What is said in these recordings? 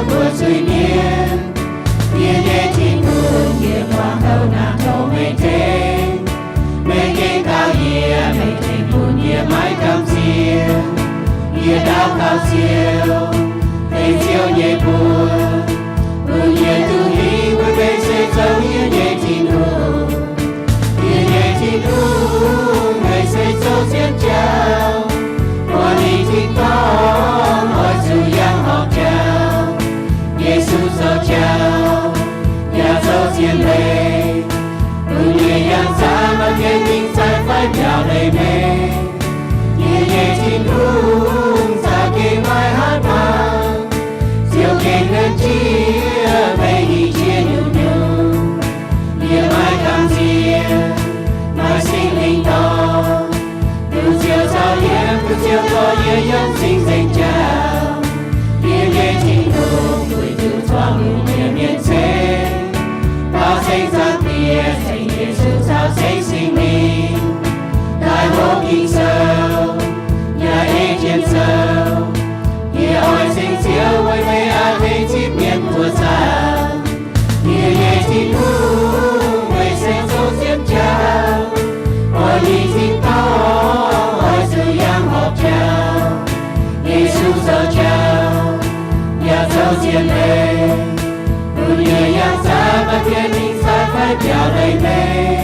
mbuo zuiz-mienh. Yie nyei Tin-Hungh, yie buangh houc nangh tov meih tengx. Meih gengh dau yie, meih tengx bun yie maiv gamh nziex. Yie daux gaux Ziouv, meih Ziouv nyei mbuox, bun yie duqv hingh meih se zoux yie nyei Tin-Hungh. Yie nyei Tin-Hungh, meih se zoux zien jauv, mbuo mingh tin-dorngh oix zuqc yangh horpc jauv. Yesu zoux jauv yaac zoux zien leiz, bun yie yangh zaangc maaih mienh mingh zaih fai mbiaauc leiz meih. Yie nyei Tin-Hungh, za'gengh maiv haih maah! Ziouv gengh nqemh jiex meih hingh jiex nyungc-nyungc. Yie maiv gamh nziex, maaih Singx Lingh dorh, duqv Ziouv caux yie, duqv Ziouv dorh yie yiem cing-nzengc jauv. Yie nyei Tin-Hungh, weic zuqc zuangx mbuo nyei mienh ceng, baaux ceng Zaangc Diex, ceng Yesu caux ceng Singx Lingh, daaih hopv Ging-Sou yaac ei jienv zoux. Yie oix ceng Ziouv weic meih a'hneiv zipv mienh buoz zaangc. Yie nyei Tin-Hungh, meih se zoux zien jauv, oix mingh tin-dorngh oix zuqc yangh horpc jauv. Yesu zoux jauv yaac zoux zien leiz, bun yie yangh zaangc maaih mienh mingh zaih fai mbiaauc leiz meih.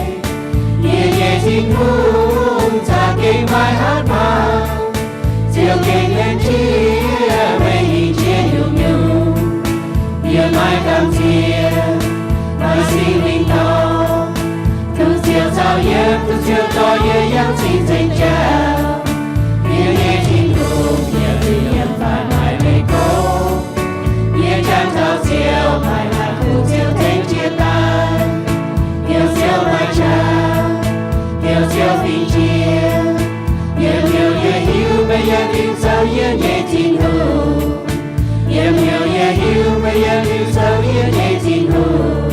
Yie nyei Tin-Hungh, za'gengh maiv haih maah! Ziouv gengh nqemh jiex meih hingh jiex nyungc-nyungc. Yie maiv gamh nziex, maaih Singx Lingh dorh, duqv Ziouv caux yie, duqv Ziouv dorh yie yiem cing-nzengc jauv. Yie nyei Tin-Hungh, yie duqv yiem faix-maix meih gorngv. Yie jangx taux Ziouv, maaih laangz kuv Ziouv tengx jiex daaih. Heuc Ziouv maaih qaqv, heuc Ziouv fingx jiex. Yiem hnyouv yie hiuv meih yiem liuz zoux yie nyei Tin-Hungh. Yiem hnyouv yie hiuv meih yiem liuz zoux yie nyei Tin-Hungh.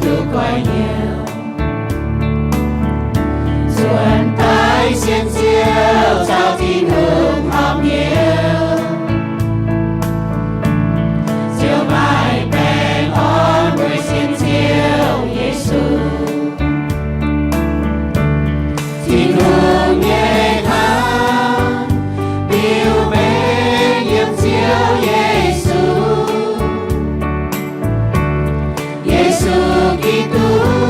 duqv goiv hnyouv. Nzuonx daaih sienx Ziouv caux Tin-Hungh horpc hnyouv, ziouc maaih baengh orn weic sienx Ziouv Yesu. Tin-Hungh nyei hnamv biux mengh yiem Ziouv Yesu. Yesu Giduc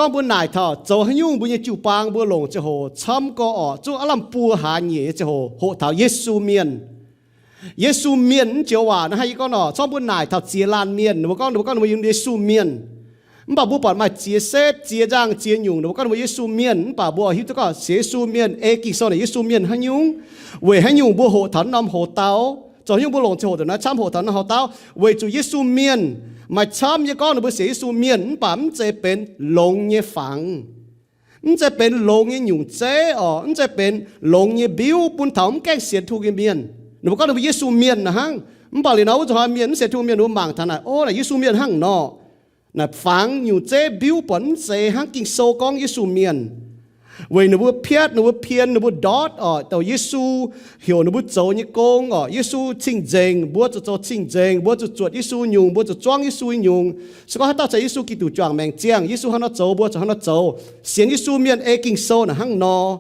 Gorngv mbuo naaic taux zoux haaix nyungc mbuo nyei jiu-baang mbuo longc ziangh hoc camv gorx orqc, zungv aav lamh buo hlaax nyeic nyei ziangh hoc hoqc taux Yesu Mienh. Yesu Mienh mv joux waac naaiv haih yie gorngv nor, corngv mbuo naaic taux ziex laanh mienh, ninh mbuo gorngv, ninh mbuo gorngv ninh mbuo Yesu Mienh. Mv baac mbuo buatc maaih ziex setv, ziex nzangh, ziex nyungc, ninh mbuo gorngv ninh mbuo Yesu Mienh, mv baac mbuo oix hiuv duqv gorngv sienx Yesu mienh, ei Ging-Sou naaic Yesu Mienh haaix nyungc, weic haaix nyungc mbuo hoqc taux norm hoc-dauh, zoux haaix nyungc mbuo longc ziangh hoc ndongc naaiv camv hoqc taux norm hoc-dauh, weic zuqc Yesu Mienh maaih camv nyei gorngv ninh mbuo sienx Yesu Mienh mv baac mv zeiz benx longx nyei fangx, mv zeiz benx longx nyei nyungc zeiv orqc, mv zeiz benx longx nyei mbiuv bun taux mv gaengh sienx Tin-Hungh nyei mienh. Ninh mbuo gorngv ninh mbuo Yesu Mienh naaic hnangv. Mv baac liuz nor wuov zuqc hnoi mienh mv sienx Tin-Hungh mienh ninh mbuo mangc taux naaic, o, naaic Yesu Mienh hnangv nor. Naaic fangx nyungc zeiv mbiuv buatc mv zeiz hnangv Ging-Sou gorngv Yesu Mienh. Weic ninh mbuo piatv, ninh mbuo pien, ninh mbuo ndortv orqc, douc Yesu, heuc ninh mbuo zoux nyei gong orqc, Yesu cing-nzengc, mbuo zuqc zoux cing-nzengc, mbuo zuqc zuotc Yesu nyungc, mbuo zuqc zuangv Yesu nyei nyungc. Se gorngv haaix dauh caux Yesu Giduc juangc maengc ziangh, Yesu hnangv nor zoux, mbuo zuqc hnangv nor zoux. Sienx Yesu mienh ei Ging-Sou naaic hnangv nor.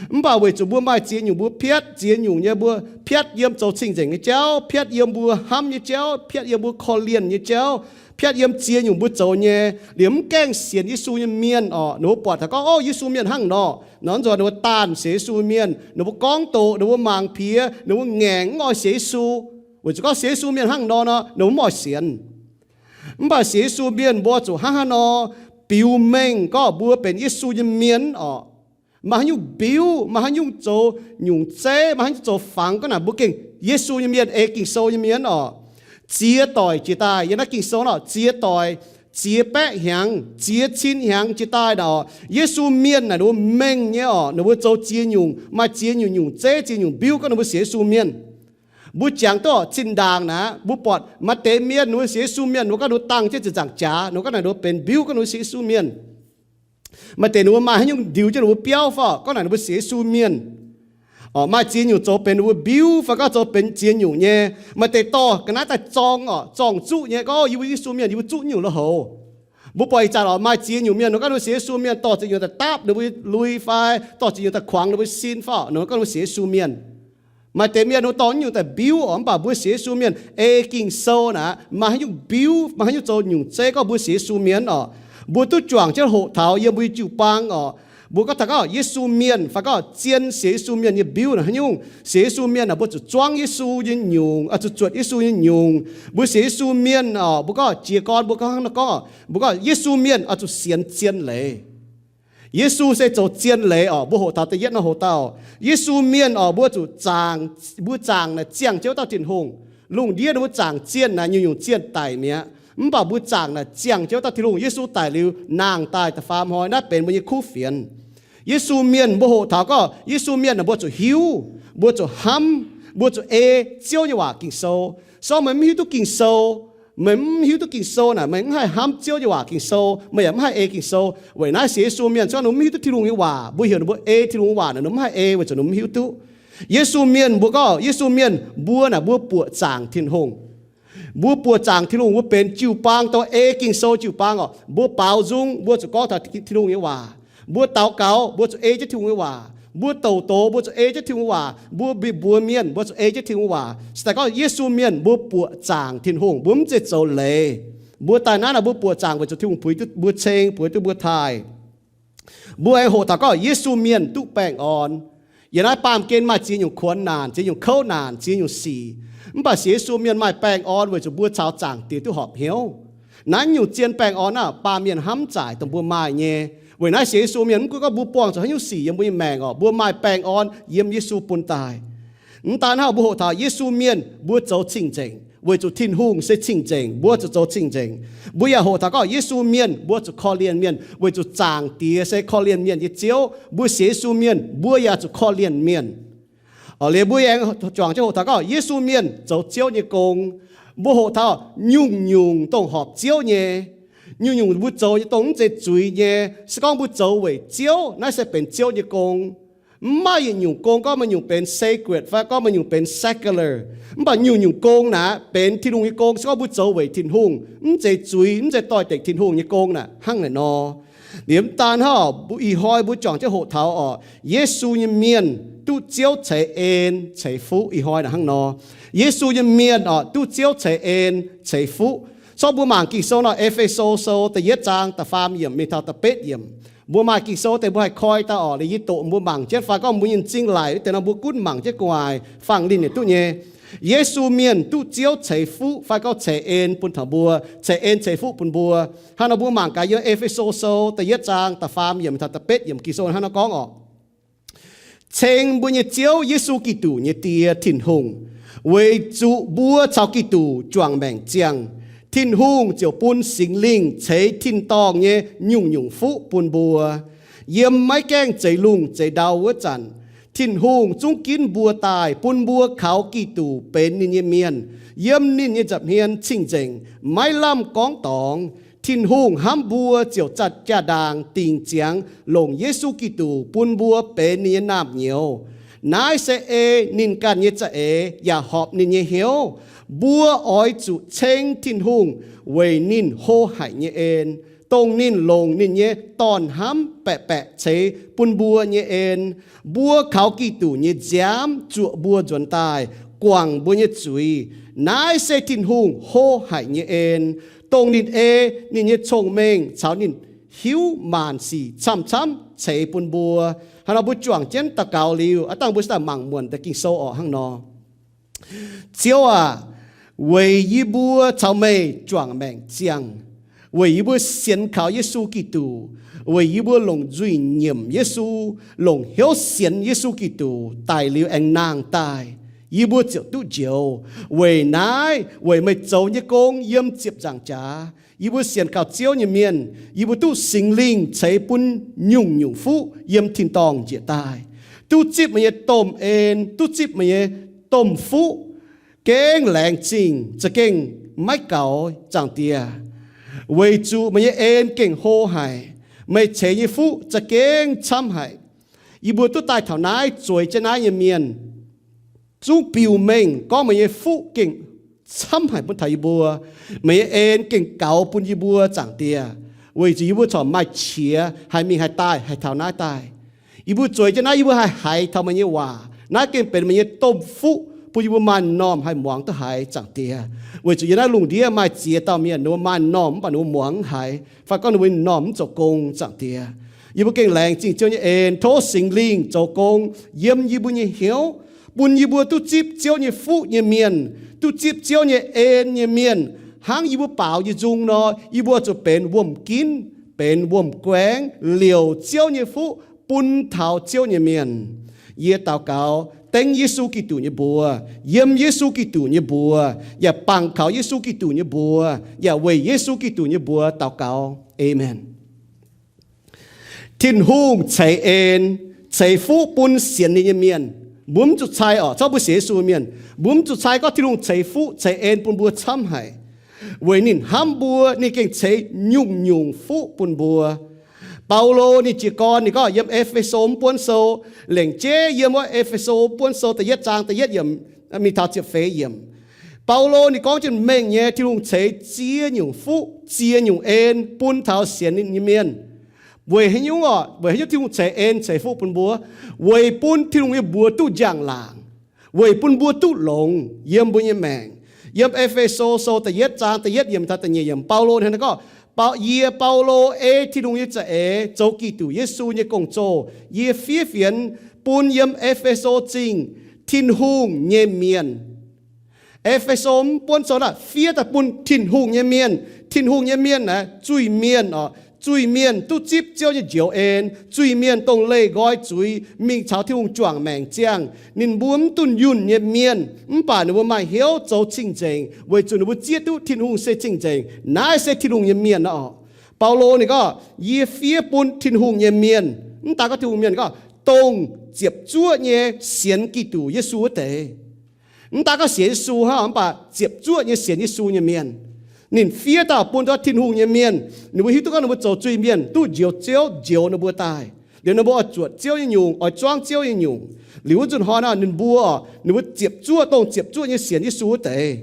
Mv baac weic zuqc mbuo maaih ziex nyungc mbuo piatv, ziex nyungc nyei mbuo piatv yiem zoux cing-nzengc nyei jauv, piatv yiem mbuo hnamv nyei jauv, piatv yiem mbuo korv-lienh nyei jauv, piatv yiem ziex nyungc mbuo zoux nyei, liemh mv gaengh sienx Yesu nyei mienh orqc, ninh mbuo buatc taux gorngv, o, Yesu mienh hnangv nor. Nor nzunc ninh mbuo daanh sienx Yesu mienh, ninh mbuo gorngv doqc, ninh mbuo mangc piex, ninh mbuo ngaengc mv oix sienx Yesu. Weic zuqc gorngv sienx Yesu mienh hnangv nor nor, ninh mbuo mv oix sienx. Mv baac sienx Yesu mienh mbuo zuqc hnangv haaix nor biux mengh gorngv mbuo benx Yesu nyei mienh orqc. Maaih haaix nyungc mbiuv, maaih haaix nyungc zoux nyungc zeiv, maaih haaix nyungc zoux fangx gorngv naaic mbuo gengh Yesu nyei mienh, ei Ging-Sou nyei mienh orqc. Ziex doic jiex daaih, yiem naaiv Ging-Sou nor, ziex doic, ziex baeqv hnyangx, ziex cin hnyangx jiex daaih naaic orqc, Yesu mienh naaic ninh mbuo mengh nyei orqc, ninh mbuo zoux ziex nyungc, maaih ziex nyungc nyungc zeiv, ziex nyungc mbiuv gorngv ninh mbuo sienx Yesu mienh. Mbuo jangx duqv zinh ndaangc naaic, mbuo buatc maaih deix mienh ninh mbuo sienx Yesu mienh, ninh mbuo gorngv ninh mbuo dangh jienv ziepc nzaangc jaax, ninh mbuo gorngv naaic ninh mbuo benx mbiuv gorngv ninh mbuo sienx Yesu mienh. Maaih deix ninh mbuo maaih haaix nyungc ndiux jienv ninh mbuo biauv fai gorngv naaic ninh mbuo sienx Yesu mienh. Orqc, maaih ziex nyungc zoux benx ninh mbuo mbiuv fai gorngv zoux benx ziex nyungc nyei. Maaih deix dorh ga'naaiv daaih zorng orqc, zorng zuqv nyei gorngv, o, yie mbuo Yesu mienh, yie mbuo zuqv nyungc lui-houx. Mbuo buatc ih zanc orqc, maaih ziex nyungc mienh ninh mbuo gorngv ninh mbuo sienx Yesu mienh, dorh ziex nyungc daaih dapv ninh mbuo lui fai dorh ziex nyungc daaih kuangx ninh mbuo sin fai ninh mbuo gorngv ninh mbuo sienx Yesu mienh. Maaih deix mienh ninh mbuo dorh nyungc daaih mbiuv orqc, mv baac mbuo sienx Yesu mienh ei Ging-Sou naaic, maaih haaix nyungc mbiuv, maaih haaix nyungc zoux nyungc zeiv gorngv mbuo sienx Yesu mienh orqc, mbuo duqv juangc jienv hoqc taux yiem mbuo nyei jiu-baang orqc. Mbuo gorngv taux gorngv Yesu mienh fai gorngv zien sienx Yesu mienh nyei mbiuv naaic haaix nyungc? Sienx Yesu mienh naaic mbuo zuqc zuangv Yesu nyei nyungc, zuqc zuotc Yesu nyei nyungc. Mbuo sienx Yesu mienh orqc, mbuo gorngv jiez gorn mbuo gorngv hnangv nor gorngv, mbuo gorngv Yesu mienh oix zuqc sienx zien leiz. Yesu se zoux zien leiz orqc. Mbuo hoqc taux da'yietv norm hoc-dauh, Yesu mienh orqc, mbuo zuqc zaangc, mbuo zaangc naaic ziangh jienv wuov dauh Tin-Hungh. Lungh ndiev ninh mbuo zaangc zienh naaic nyungc-nyungc zienh daic mi'aqv. Mv baac mbuo zaangc naaic ziangh jienv wuov dauh Tin-Hungh. Yesu daic liuz, nangh daaih da'faam hnoi, naaiv benx mbuo nyei kuv fienx. Yesu mienh mbuo hoqc taux gorngv Yesu mienh naaic mbuo zuqc hiuv, mbuo zuqc hnamv, mbuo zuqc ei Ziouv nyei waac Ging-Sou. Se gorngv meih mv hiuv duqv Ging-Sou, meih mv hiuv duqv Ging-Sou naaic, meih mv haih hnamv Ziouv nyei waac Ging-Sou, meih yaac mv haih ei Ging-Sou. Weic naaiv sienx Yesu mienh se gorngv ninh mv hiuv duqv Tin-Hungh nyei waac, mbuo heuc ninh mbuo ei Tin-Hungh waac naaic ninh mv haih ei weic zuqc ninh mv hiuv duqv. Yesu mienh mbuo gorngv Yesu mienh mbuo naaic mbuo buoqc zaangc Tin-Hungh. Mbuo buoqc zaangc Tin-Hungh, mbuo benx jiu-baang, dongh ei Ging-Sou jiu-baang orqc. Mbuo baaux nzung, mbuo zuqc gorngv taux Tin-Hungh nyei waac. Mbuo daux gaux, mbuo zuqc ei jienv Tin-Hungh nyei waac. Mbuo douc doz, mbuo zuqc ei jienv Tin-Hungh waac. Mbuo mbuox mienh, mbuo zuqc ei jienv Tin-Hungh waac. Se daaih gorngv Yesu mienh mbuo buoqc zaangc Tin-Hungh, mbuo mv zeiz zoux leiz. Mbuo daaih naaiv naaic mbuo buoqc zaangc weic zuqc Tin-Hungh puix duqv mbuo ceng, puix duqv mbuo taaih. Mbuo aengx hoqc taux gorngv Yesu mienh duqv baengh orn. Yiem naaiv baamh gen maaih ziex nyungc kuonx naanc, ziex nyungc kouv naanc, ziex nyungc sic. Mv baac sienx Yesu mienh maaih baengh orn weic zuqc mbuo caux Zaangc Diex duqv horpc hnyouv. Naaiv nyungc zien baengh orn naaic, baamh mienh hnamv zaaic dongh mbuo maaih nyei. Weic naaiv sienx Yesu mienh mv gunv gorngv mbuo buangh zuqc haaix nyungc sic yiem mbuo nyei maengc orqc, mbuo maaih baengh orn yiem Yesu bun daaih. Mv daan hnangv, mbuo hoqc taux Yesu mienh mbuo zoux cing-nzengc weic zuqc Tin-Hungh se cing-nzengc, mbuo zuqc zoux cing-nzengc. Mbuo yaac hoqc taux gorngv Yesu mienh mbuo zuqc korv-lienh mienh weic zuqc Zaangc Diex se korv-lienh mienh nyei Ziouv. Mbuo sienx Yesu mienh mbuo yaac zuqc korv-lienh mienh. Liuz mbuo aengx juangc jienv hoqc taux gorngv Yesu mienh zoux Ziouv nyei gong. Mbuo hoqc taux nyungc-nyungc dongh horpc Ziouv nyei, nyungc-nyungc mbuo zoux nyei dongh mv zeiz zuiz nyei, se gorngv mbuo zoux weic Ziouv, naaiv se benx Ziouv nyei gong. Mv maaih yietc nyungc gong gorngv maaih nyungc benx sacred fai gorngv maaih nyungc benx secular. Mv baac nyungc-nyungc gong naaic benx Tin-Hungh nyei gong, se gorngv mbuo zoux weic Tin-Hungh, mv zeiz zuiz, mv zeiz doix-dekc Tin-Hungh nyei gong naaic hnangv naaic nor. Liuz mv daan hnangv, ih hnoi mbuo juangc jienv hoqc taux orqc, Yesu nyei mienh duqv Ziouv ceix en ceix fuqv. Ih hnoi naaic hnangv nor, Yesu nyei mienh orqc duqv Ziouv ceix en ceix fuqv. Zorqv mbuo mangc Ging-Sou nor, E^fe^so Sou da'yietv zaang da'faam yiemc mingh taux da'betv yiemc. Mbuo maaih Ging-Sou deix mbuo haih koi daaih orqc, liuz yie doqc mbuo mangc jienv fai gorngv mbuo nyei m'zing laic wuov deix nor mbuo gunv mangc jienv gu'nguaaic fangx linh yietc duqv nyei. Yesu Mienh duqv Ziouv ceix fuqv fai gorngv ceix en bun taux mbuo, ceix en ceix fuqv bun mbuo. Hnangv nor mbuo mangc gaax yiem E^fe^so Sou da'yietv zaang da'faam yiemc taux da'betv yiemc Ging-Sou hnangv nor gorngv orqc, Ceng mbuo nyei Ziouv Yesu Giduc nyei Die Tin-Hungh, weic zuqc mbuo caux Giduc juangc maengc ziangh. Tin-Hungh ziouc bun Singx Lingh ceix tin-dorngh nyei nyungc-nyungc fuqv bun mbuo. Yiem maiv gaengh zeix lungh zeix ndau wuov zanc, Tin-Hungh zungv ginv mbuo daaih bun mbuo kaux Giduc benx ninh nyei mienh. Yiem ninh nyei nza'hmien cing-nzengc, maiv lamh gorngv dorngx. Tin-Hungh hnamv mbuo ziouc zatc jaa-ndaangc dingc ziangx longc Yesu Giduc bun mbuo benx ninh nyei naamh nyouz. Naaiv se ei ninh ganh nyei za'eix yaac horpc ninh nyei hnyouv. Mbuo oix zuqc ceng Tin-Hungh weic ninh hlo haic nyei en, dongh ninh longc ninh nyei Dorn hnamv baeqc baeqc ceix bun mbuo nyei en. Mbuo kaux Giduc nyei nziaamv zuoqc mbuo nzuonx daaih, guangc mbuo nyei zuiz. Naaiv se Tin-Hungh hlo haic nyei en, dongh ninh ei ninh nyei cong-mengh caux ninh hiuv maanc sic camv-camv ceix bun mbuo. Hnangv nor mbuo juangc jienv daux gaux liuz, aav dangh mbuo se daaih mangc muonc deix Ging-Sou orqc hnangv nor. Ziouv aac, weic yie mbuo caux meih juangc maengc ziangh, weic yie mbuo sienx kaux Yesu Giduc, weic yie mbuo longc nzuih nyiemc Yesu, longc hnyouv sienx Yesu Giduc daic liuz aengx nangh daaih, yie mbuo ziouc duqv njoux. Weic naaiv, weic meih zoux nyei gong yiem ziepc nzaangc jaax, yie mbuo sienx kaux Ziouv nyei mienh, yie mbuo duqv Singx Lingh ceix bun nyungc-nyungc fuqv yiem tin-dorngh njiec daaih, duqv zipv meih nyei domh en, duqv zipv meih nyei domh fuqv, gengh laengz zingh za'gengh maiv gaux, Zaangc Diex, weic zuqc meih nyei en gengh hlo haic, meih ceix nyei fuqv za'gengh camv haic. Yie mbuo duqv daaih taux naaiv zueiz jienv naaiv nyei mienh, zungv biux mengh gorngv meih nyei fuqv gengh camv haic bun taux yie mbuo. Meih nyei en gengh gaux bun yie mbuo, Zaangc Diex, weic zuqc yie mbuo corc maaih qiex haih mingh haih daaih haih taux naaiv daaih. Yie mbuo zueiz jienv naaiv, yie mbuo haih haiz taux meih nyei waac. Naaiv gengh benx meih nyei domh fuqv bun yie mbuo maaih m'normh haih muangx duqv haiz, Zaangc Diex, weic zuqc yiem naaiv lungh ndiev maaih ziex dauh mienh ninh mbuo maaih m'normh mv baac ninh mbuo muangx mv haiz, fai gorngv ninh mbuo m'normh mv zoux gong, Zaangc Diex. Yie mbuo gengh laengz zingh Ziouv nyei en, tov Singx Lingh zoux gong yiem yie mbuo nyei hnyouv, bun yie mbuo duqv zipv Ziouv nyei fuqv nyei mienh, duqv zipv Ziouv nyei en nyei mienh. Hnangv yie mbuo baaux nyei nzung nor, yie mbuo zuqc benx wuom-ginv, benx wuom-guaengx, liouc Ziouv nyei fuqv bun taux Ziouv nyei mienh. Yie daux gaux dengv Yesu Giduc nyei mbuox, yiem Yesu Giduc nyei mbuox, yaac bangc kaux Yesu Giduc nyei mbuox, yaac weic Yesu Giduc nyei mbuox daux gaux. Aamen. Tin-Hungh ceix en, ceix fuqv bun sienx ninh nyei mienh. Mbuo mv zuqc cai orqc, zorqv mbuo sienx Yesu mienh, mbuo mv zuqc cai gorngv Tin-Hungh ceix fuqv ceix en bun mbuo camv haic. Weic ninh hnamv mbuo, ninh gengh ceix nyungc-nyungc fuqv bun mbuo. Baulo ninh jiez gorn ninh gorngv yiem E^fe^so mv buonv sou, lengc jeiv yiem wuov E^fe^so mv buonv sou da'yietv zaang da'yietv yiemc mingh taux ziepc feix yiemc, Baulo ninh gorngv jienv mengh nyei Tin-Hungh ceix ziex nyungc fuqv ziex nyungc en bun taux sienx ninh nyei mienh. Weic haaix nyungc orqc? Weic haaix nyungc Tin-Hungh ceix en ceix fuqv bun mbuo? Weic bun Tin-Hungh nyei mbuox duqv njang-laangc, weic bun mbuo duqv longx yiem mbuo nyei maengc. Yiem E^fe^so sou da'yietv zaang da'yietv yiemc taux da'nyeic yiemc, Baulo ninh gorngv, Yie, Baulo, ei Tin-Hungh nyei za'eix zoux Giduc Yesu nyei gong-zoh, yie fiev fienx bun yiem E^fe^so Zingh Tin-Hungh nyei mienh. E^fe^so mv buonv sou naaiv fiev daaih bun Tin-Hungh nyei mienh. Tin-Hungh nyei mienh naaiv zuiz-mienh oc. Zuiz-mienh duqv zipv Ziouv nyei njoux en. Zuiz-mienh dongh leih nqoi zuiz mingh caux Tin-Hungh juangc maengc ziangh. Ninh mbuo mv dunh yunh nyei mienh, mv baac ninh mbuo maaih hnyouv zoux cing-nzengc, weic zuqc ninh mbuo zieqv duqv Tin-Hungh se cing-nzengc. Naaiv se Tin-Hungh nyei mienh oc. Baulo ninh gorngv, Yie fiev bun Tin-Hungh nyei mienh. Mv daaih gorngv Tin-Hungh mienh, gorngv dongh ziepc zuoqv nyei sienx Giduc Yesu wuov deix. Mv daaih gorngv sienx Yesu hnangv, mv baac ziepc zuoqv nyei sienx Yesu nyei mienh. Ninh fiev daaih bun ndortv Tin-Hungh nyei mienh. Ninh mbuo hiuv duqv gorngv ninh mbuo zoux zuiz-mienh duqv njoux Ziouv njoux ninh mbuo daaih. Liuz ninh mbuo oix zuotc Ziouv nyei nyungc, oix zuangv Ziouv nyei nyungc. Liuz wuov nzunc hnoi naaiv ninh mbuo, ninh mbuo ziepc zuoqv, dongh ziepc zuoqv nyei sienx Yesu wuov deix.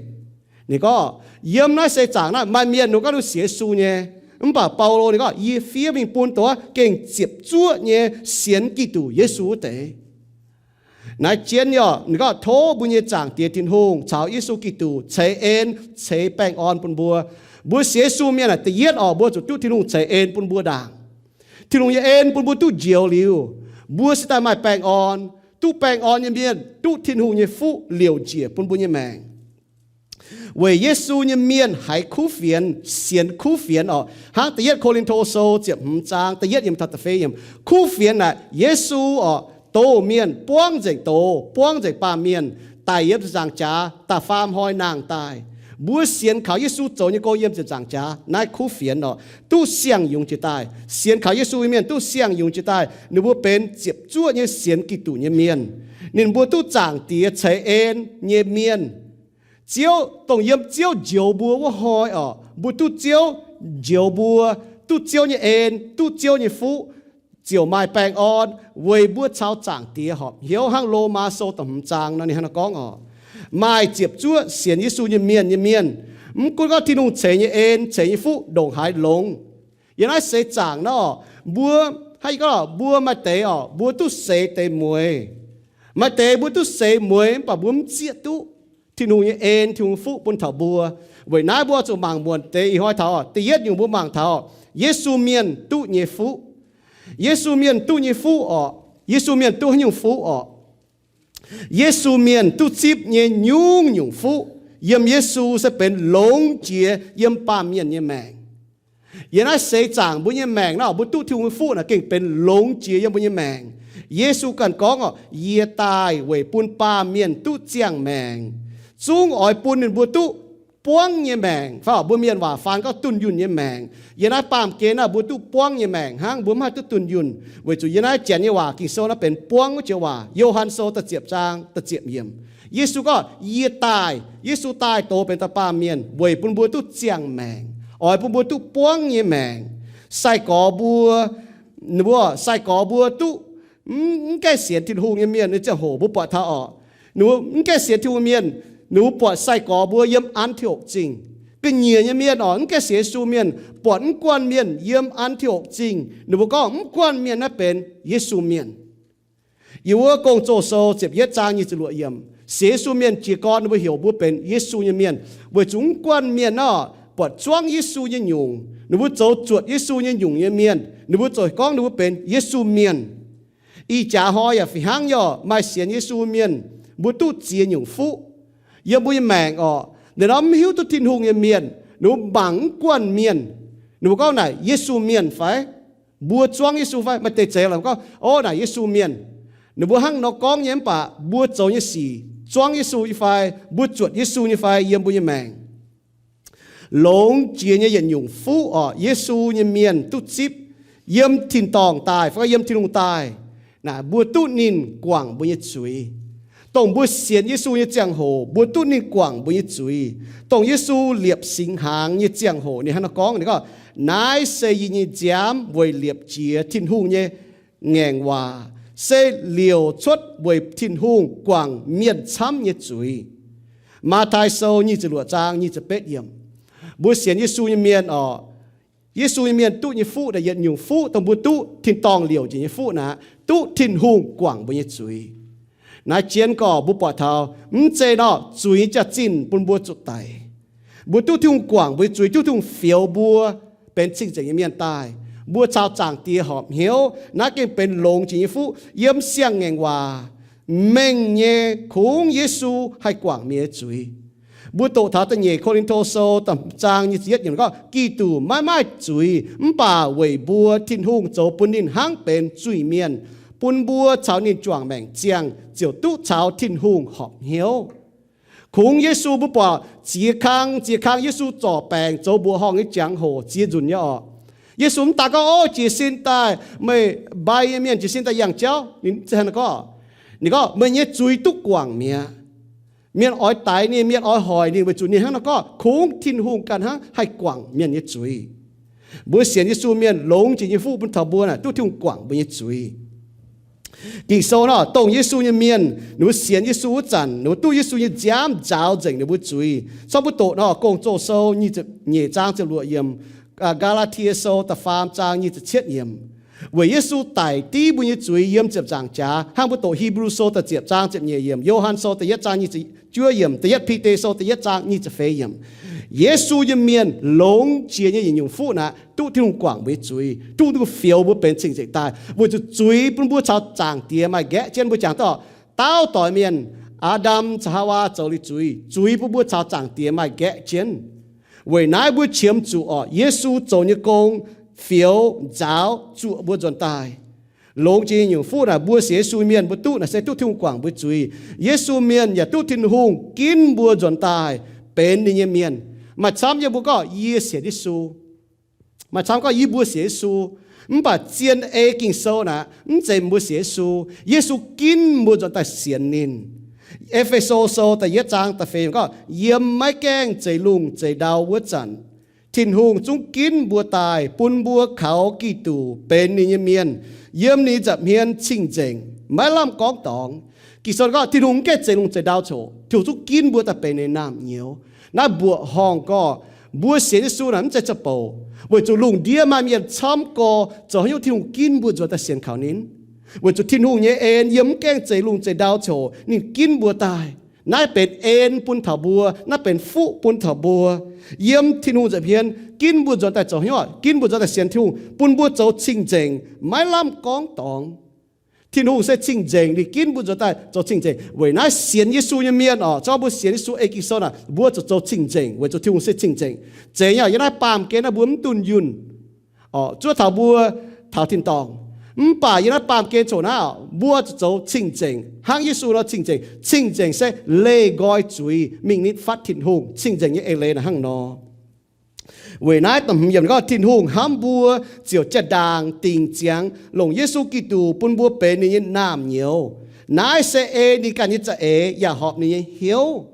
Ninh gorngv, yiem naaiv seix zaangc naaiv maaih mienh ninh gorngv ninh sienx Yesu nyei. Mv baac Baulo ninh gorngv, Yie fiev mingh bun dongh gengh ziepc zuoqv nyei sienx Giduc Yesu wuov deix. Naaiv jienv nyei oc, ninh gorngv, Tov mbuo nyei Zaangc Diex Tin-Hungh caux Yesu Giduc ceix en ceix baengh orn bun mbuo. Mbuo sienx Yesu mienh aah, da'yietv orqc, mbuo zuqc duqv Tin-Hungh ceix en bun mbuo ndaangc. Tin-Hungh nyei en bun mbuo duqv njoux liuz, mbuo se daaih maaih baengh orn. Duqv baengh orn nyei mienh duqv Tin-Hungh nyei fuqv liouc njiec bun mbuo nyei maengc. Weic Yesu nyei mienh haiz kuv fienx, sienx kuv fienx orqc. Hnangv da'yietv Ko^lin^to Sou ziepc hmz zaang da'yietv yiemc taux da'feix yiemc, kuv fienx naaic Yesu orqc, doz mienh, buangv nzengc doz, buangv nzengc baamh mienh, daic yiem ziepc nzaangc jaax, da'faam hnoi nangh daaih. Mbuo sienx kaux Yesu zoux nyei gong yiem ziepc nzaangc jaax, naaiv kuv fienx orqc, duqv siang-yungz jiex daaih. Sienx kaux Yesu nyei mienh duqv siang-yungz jiex daaih, ninh mbuo benx ziepc zuoqv nyei sienx Giduc nyei mienh. Ninh mbuo duqv Zaangc Diex ceix en nyei mienh. Ziouv, dongh yiem Ziouv njoux mbuo wuov hnoi orqc, mbuo duqv Ziouv njoux mbuo, duqv Ziouv nyei en, duqv Ziouv nyei fuqv, ziouc maaih baengh orn weic mbuo caux Zaangc Diex horpc hnyouv. Hnangv Lomaa Sou da'hmz zaang nor ninh hnangv naaiv gorngv orqc, maaih ziepc zuoqv sienx Yesu nyei mienh nyei mienh, mv gunv gorngv Tin-Hungh ceix nyei en, ceix nyei fuqv ndongc haaix longx. Yiem naaiv seix zaangc nor, mbuo, hnangv yie gorngv, mbuo maaih deix orqc, mbuo duqv seix deix mueiz. Maaih deix mbuo duqv seix mueiz mv baac mbuo mv zieqv duqv Tin-Hungh nyei en, Tin-Hungh fuqv bun taux mbuo. Weic naaiv mbuo zuqc mangc muonc deix ih hnoi taux orqc. Da'yietv nyungc mbuo mangc taux orqc, Yesu mienh duqv nyei fuqv. Yesu mienh duqv nyei fuqv orqc, Yesu mienh duqv haaix nyungc fuqv orqc? Yesu mienh duqv zipv nyei nyungc-nyungc fuqv yiem Yesu se benx longx jiex yiem baamh mienh nyei maengc. Yiem naaiv seix zaangc mbuo nyei maengc nor, mbuo duqv Tin-Hungh nyei fuqv naaic gengh benx longx jiex yiem mbuo nyei maengc. Yesu ganh gorngv orqc, yie daaih weic bun baamh mienh duqv ziangh maengc, zungv oix bun ninh mbuo duqv buangv nyei maengc. Fai mbuo mienh waac faan gorngv dunh yunh nyei maengc. Yiem naaiv baamh gen naaiv mbuo duqv buangv nyei maengc hnangv, mbuo mv haih duqv dunh yunh, weic zuqc yiem naaiv Janx nyei waac Ging-Sou naaiv benx buangv wuov joux waac. Yo^han Sou da'ziepc zaang da'ziepc yiemc, Yesu gorngv, yie daaih, Yesu daaih doz benx dauh baamh mienh weic bun mbuo duqv ziangh maengc, oix bun mbuo duqv buangv nyei maengc. Sai-gorx mbuo, ninh mbuo, sai-gorx mbuo duqv, mv gaengh sienx Tin-Hungh nyei mienh nyei ziangh hoc mbuo buatc taux orqc, ninh mbuo mv gaengh sienx Tin-Hungh mienh, ninh mbuo buatc sai-gorx mbuo yiem An^ti^okc Zingh. Ga'nyiec nyei mienh orqc, mv gaengh sienx Yesu mienh buatc mv guanh mienh yiem An^ti^okc Zingh, ninh mbuo gorngv mv guanh mienh naaiv benx Yesu mienh. Yiem wuov Gong-Zoh Sou ziepc yietv zaang nyic ziepc luoqc yiemc, sienx Yesu mienh jiez gorn ninh mbuo heuc mbuo benx Yesu nyei mienh, weic zuqc mv guanh mienh nor buatc zuangv Yesu nyei nyungc, ninh mbuo zoux zuotc Yesu nyei nyungc nyei mienh, ninh mbuo ziouc gorngv ninh mbuo benx Yesu mienh. Ih jaax hnoi yaac fih hnangv nyei orqc, maaih sienx Yesu mienh, mbuo duqv ziex nyungc fuqv yiem mbuo nyei maengc orqc. Ninh mbuo mv hiuv duqv Tin-Hungh nyei mienh, ninh mbuo mangc mv guanh mienh, ninh mbuo gorngv naaic Yesu mienh fai? Mbuo zuangv Yesu fai? Maaih deix zeiz gorngv, o, naaic Yesu mienh. Ninh mbuo hnangv nor gorngv nyei mv baac mbuo zoux nyei sic zuangv Yesu nyei fai? Mbuo zuotc Yesu nyei fai yiem mbuo nyei maengc? Longx jiex nyei yietc nyungc fuqv orqc, Yesu nyei mienh duqv zipv yiem tin-dorngh daaih fai yiem Tin-Hungh daaih. Naaic mbuo duqv ninh guangc mbuo nyei zuiz. Dongh mbuo sienx Yesu nyei ziangh hoc mbuo duqv ninh guangc mbuo nyei zuiz. Dongh Yesu liepc singx hnaangx nyei ziangh hoc ninh hnangv naaiv gorngv, ninh gorngv, naaiv se yie nyei nziaamv weic liepc jiez Tin-Hungh nyei ngaengc waac, se liouc cuotv weic Tin-Hungh guangc mienh camv nyei zuiz. Matv^tai Sou nyic ziepc luoqc zaang nyic ziepc betv yiemc. Mbuo sienx Yesu nyei mienh orqc, Yesu nyei mienh duqv nyei fuqv naaic yietc nyungc fuqv dongh mbuo duqv tin-dorngh liouc njiec nyei fuqv naaic, duqv Tin-Hungh guangc mbuo nyei zuiz. Naaiv jienv gorx mbuo buatc taux mv zeiz nor zuiz jaax-zinh bun mbuo zuqc daic. Mbuo duqv Tin-Hungh guangc mbuo nyei zuiz, duqv Tin-Hungh fioux mbuo benx cing-nzengc nyei mienh daaih. Mbuo caux Zaangc Diex horpc hnyouv, naaiv gengh benx longx jiex nyei fuqv yiem Siang-Ngaengc Waac mengh nyei kungx Yesu haih guangc mienh nyei zuiz. Mbuo doqc taux da'nyeic Ko^lin^to Sou da'hmz zaang nyic ziepc yietv yiemc gorngv, Giduc maiv maaih zuiz, mv baac weic mbuo Tin-Hungh zoux bun ninh hnangv benx zuiz-mienh, bun mbuo caux ninh juangc maengc ziangh ziouc duqv caux Tin-Hungh horpc hnyouv. Kungx Yesu mbuo buatc ziex kang ziex kang Yesu zorc baengc zoux mbuoqc horngh nyei jangx-hoc ziex nzunc nyei orqc. Yesu mv daaih gorngv, O, jiez sin daaih, meih mbai nyei mienh jiez sin daaih yangh jauv. Ninh gorngv, ninh gorngv, Meih nyei zuiz duqv guangc mi'aqv. Mienh oix daix ninh, mienh oix hoic ninh weic zuqc ninh hnangv nor gorngv. Kungx Tin-Hungh ganh hnangv haih guangc mienh nyei zuiz. Mbuo sienx Yesu mienh longx jiex nyei fuqv bun taux mbuo naaic duqv Tin-Hungh guangc mbuo nyei zuiz. Ging-Sou nor, dongh Yesu nyei mienh, ninh mbuo sienx Yesu wuov zanc, ninh mbuo duqv Yesu nyei nziaamv nzaaux nzengc ninh mbuo zuiz. Corc mbuo doqc nor, Gong-Zoh Sou nyic ziepc nyeic zaang ziepc luoqc yiemc, Gaa^laa^tie Sou da'faam zaang nyic ziepc cietv yiemc. Weic Yesu daic div mbuo nyei zuiz yiem ziepc nzaangc jaax, hnangv mbuo doqc Hipv^lu Sou da'ziepc zaang ziepc nyeic yiemc, Yo^han Sou da'yietv zaang nyic ziepc juov yiemc, da'yietv Bide Sou da'yietv zaang nyic ziepc feix yiemc. Yesu nyei mienh longx jiex nyei yietc nyungc fuqv naaic duqv Tin-Hungh guangc mbuo nyei zuiz, duqv Tin-Hungh fioux mbuo benx cing-nzengc daaih, weic zuqc zuiz bun mbuo caux Zaangc Diex maaih nqaeqv jienv. Mbuo jangx dorh, dauh doix mienh, Aa^ndam caux Haawaa zoux liuz zuiz, zuiz bun mbuo caux Zaangc Diex maaih nqaeqv jienv. Weic naaiv mbuo qiemx zuqc orqc, Yesu zoux nyei gong fioux, nzaaux, zuoqc mbuo nzuonx daaih. Longx jiex nyei nyungc fuqv naaic mbuo sienx Yesu mienh mbuo duqv naaic se duqv Tin-Hungh guangc mbuo zuiz. Yesu mienh yaac duqv Tin-Hungh ginv mbuo nzuonx daaih benx ninh nyei mienh. Maaih camv yie mbuo gorngv yie sienx Yesu. Maaih camv gorngv yie mbuo sienx Yesu. Mv baac zien ei Ging-Sou naaic mv zeiz mbuo sienx Yesu. Yesu ginv mbuo nzuonx daaih sienx ninh. E^fe^so Sou da'yietv zaang da'feix gorngv, yiem maiv gaengh zeix lungh zeix ndau wuov zanc, Tin-Hungh zungv ginv mbuo daaih bun mbuo kaux Giduc benx ninh nyei mienh, yiem ninh nza'hmien cing-nzengc, maiv lamh gorngv dorngx. Ging-Sou gorngv Tin-Hungh mv gaengh zeix lungh zeix ndau coc, Tin-Hungh zungv ginv mbuo daaih benx ninh naamh nyouz. Naaiv mbuoqc horngh gorngv mbuo sienx Yesu naaic mv zeiz za'bouc, weic zuqc lungh ndiev maaih mienh camv gorx zoux haaix nyungc Tin-Hungh ginv mbuo nzuonx daaih sienx kaux ninh. Weic zuqc Tin-Hungh nyei en yiem mv gaengh zeix lungh zeix ndau coc, ninh ginv mbuo daaih. Naaiv benx en bun taux mbuo, naaiv benx fuqv bun taux mbuo. Yiem Tin-Hungh nza'hmien ginv mbuo nzuonx daaih zoux haaix nyungc? Ginv mbuo nzuonx daaih sienx Tin-Hungh, bun mbuo zoux cing-nzengc, maiv lamh gorngv dorngx. Tin-Hungh se cing-nzengc, ninh ginv mbuo nzuonx daaih zoux cing-nzengc. Weic naaiv sienx Yesu nyei mienh orqc, zorqv mbuo sienx Yesu ei Ging-Sou naaic, mbuo zuqc zoux cing-nzengc, weic zuqc Tin-Hungh se cing-nzengc. Zeiz nyei orqc, yiem naaiv baamh gen naaiv mbuo mv dunh yunh orqc, zuov taux mbuo taux tin-dorngh. Mv baac yiem naaiv baamh gen coc naaiv orqc, mbuo zuqc zoux cing-nzengc, hnangv Yesu nor cing-nzengc. Cing-nzengc se leih nqoi zuiz mingh nitv fatv Tin-Hungh. Cing-nzengc nyei eix leiz naaic hnangv nor. Weic naaiv da'hmz yiemc gorngv, Tin-Hungh hnamv mbuo ziouc jaa-ndaangc dingc ziangx longc Yesu Giduc bun mbuo benx ninh nyei naamh nyouz. Naaiv se ei ninh ganh nyei za'eix yaac horpc ninh nyei hnyouv.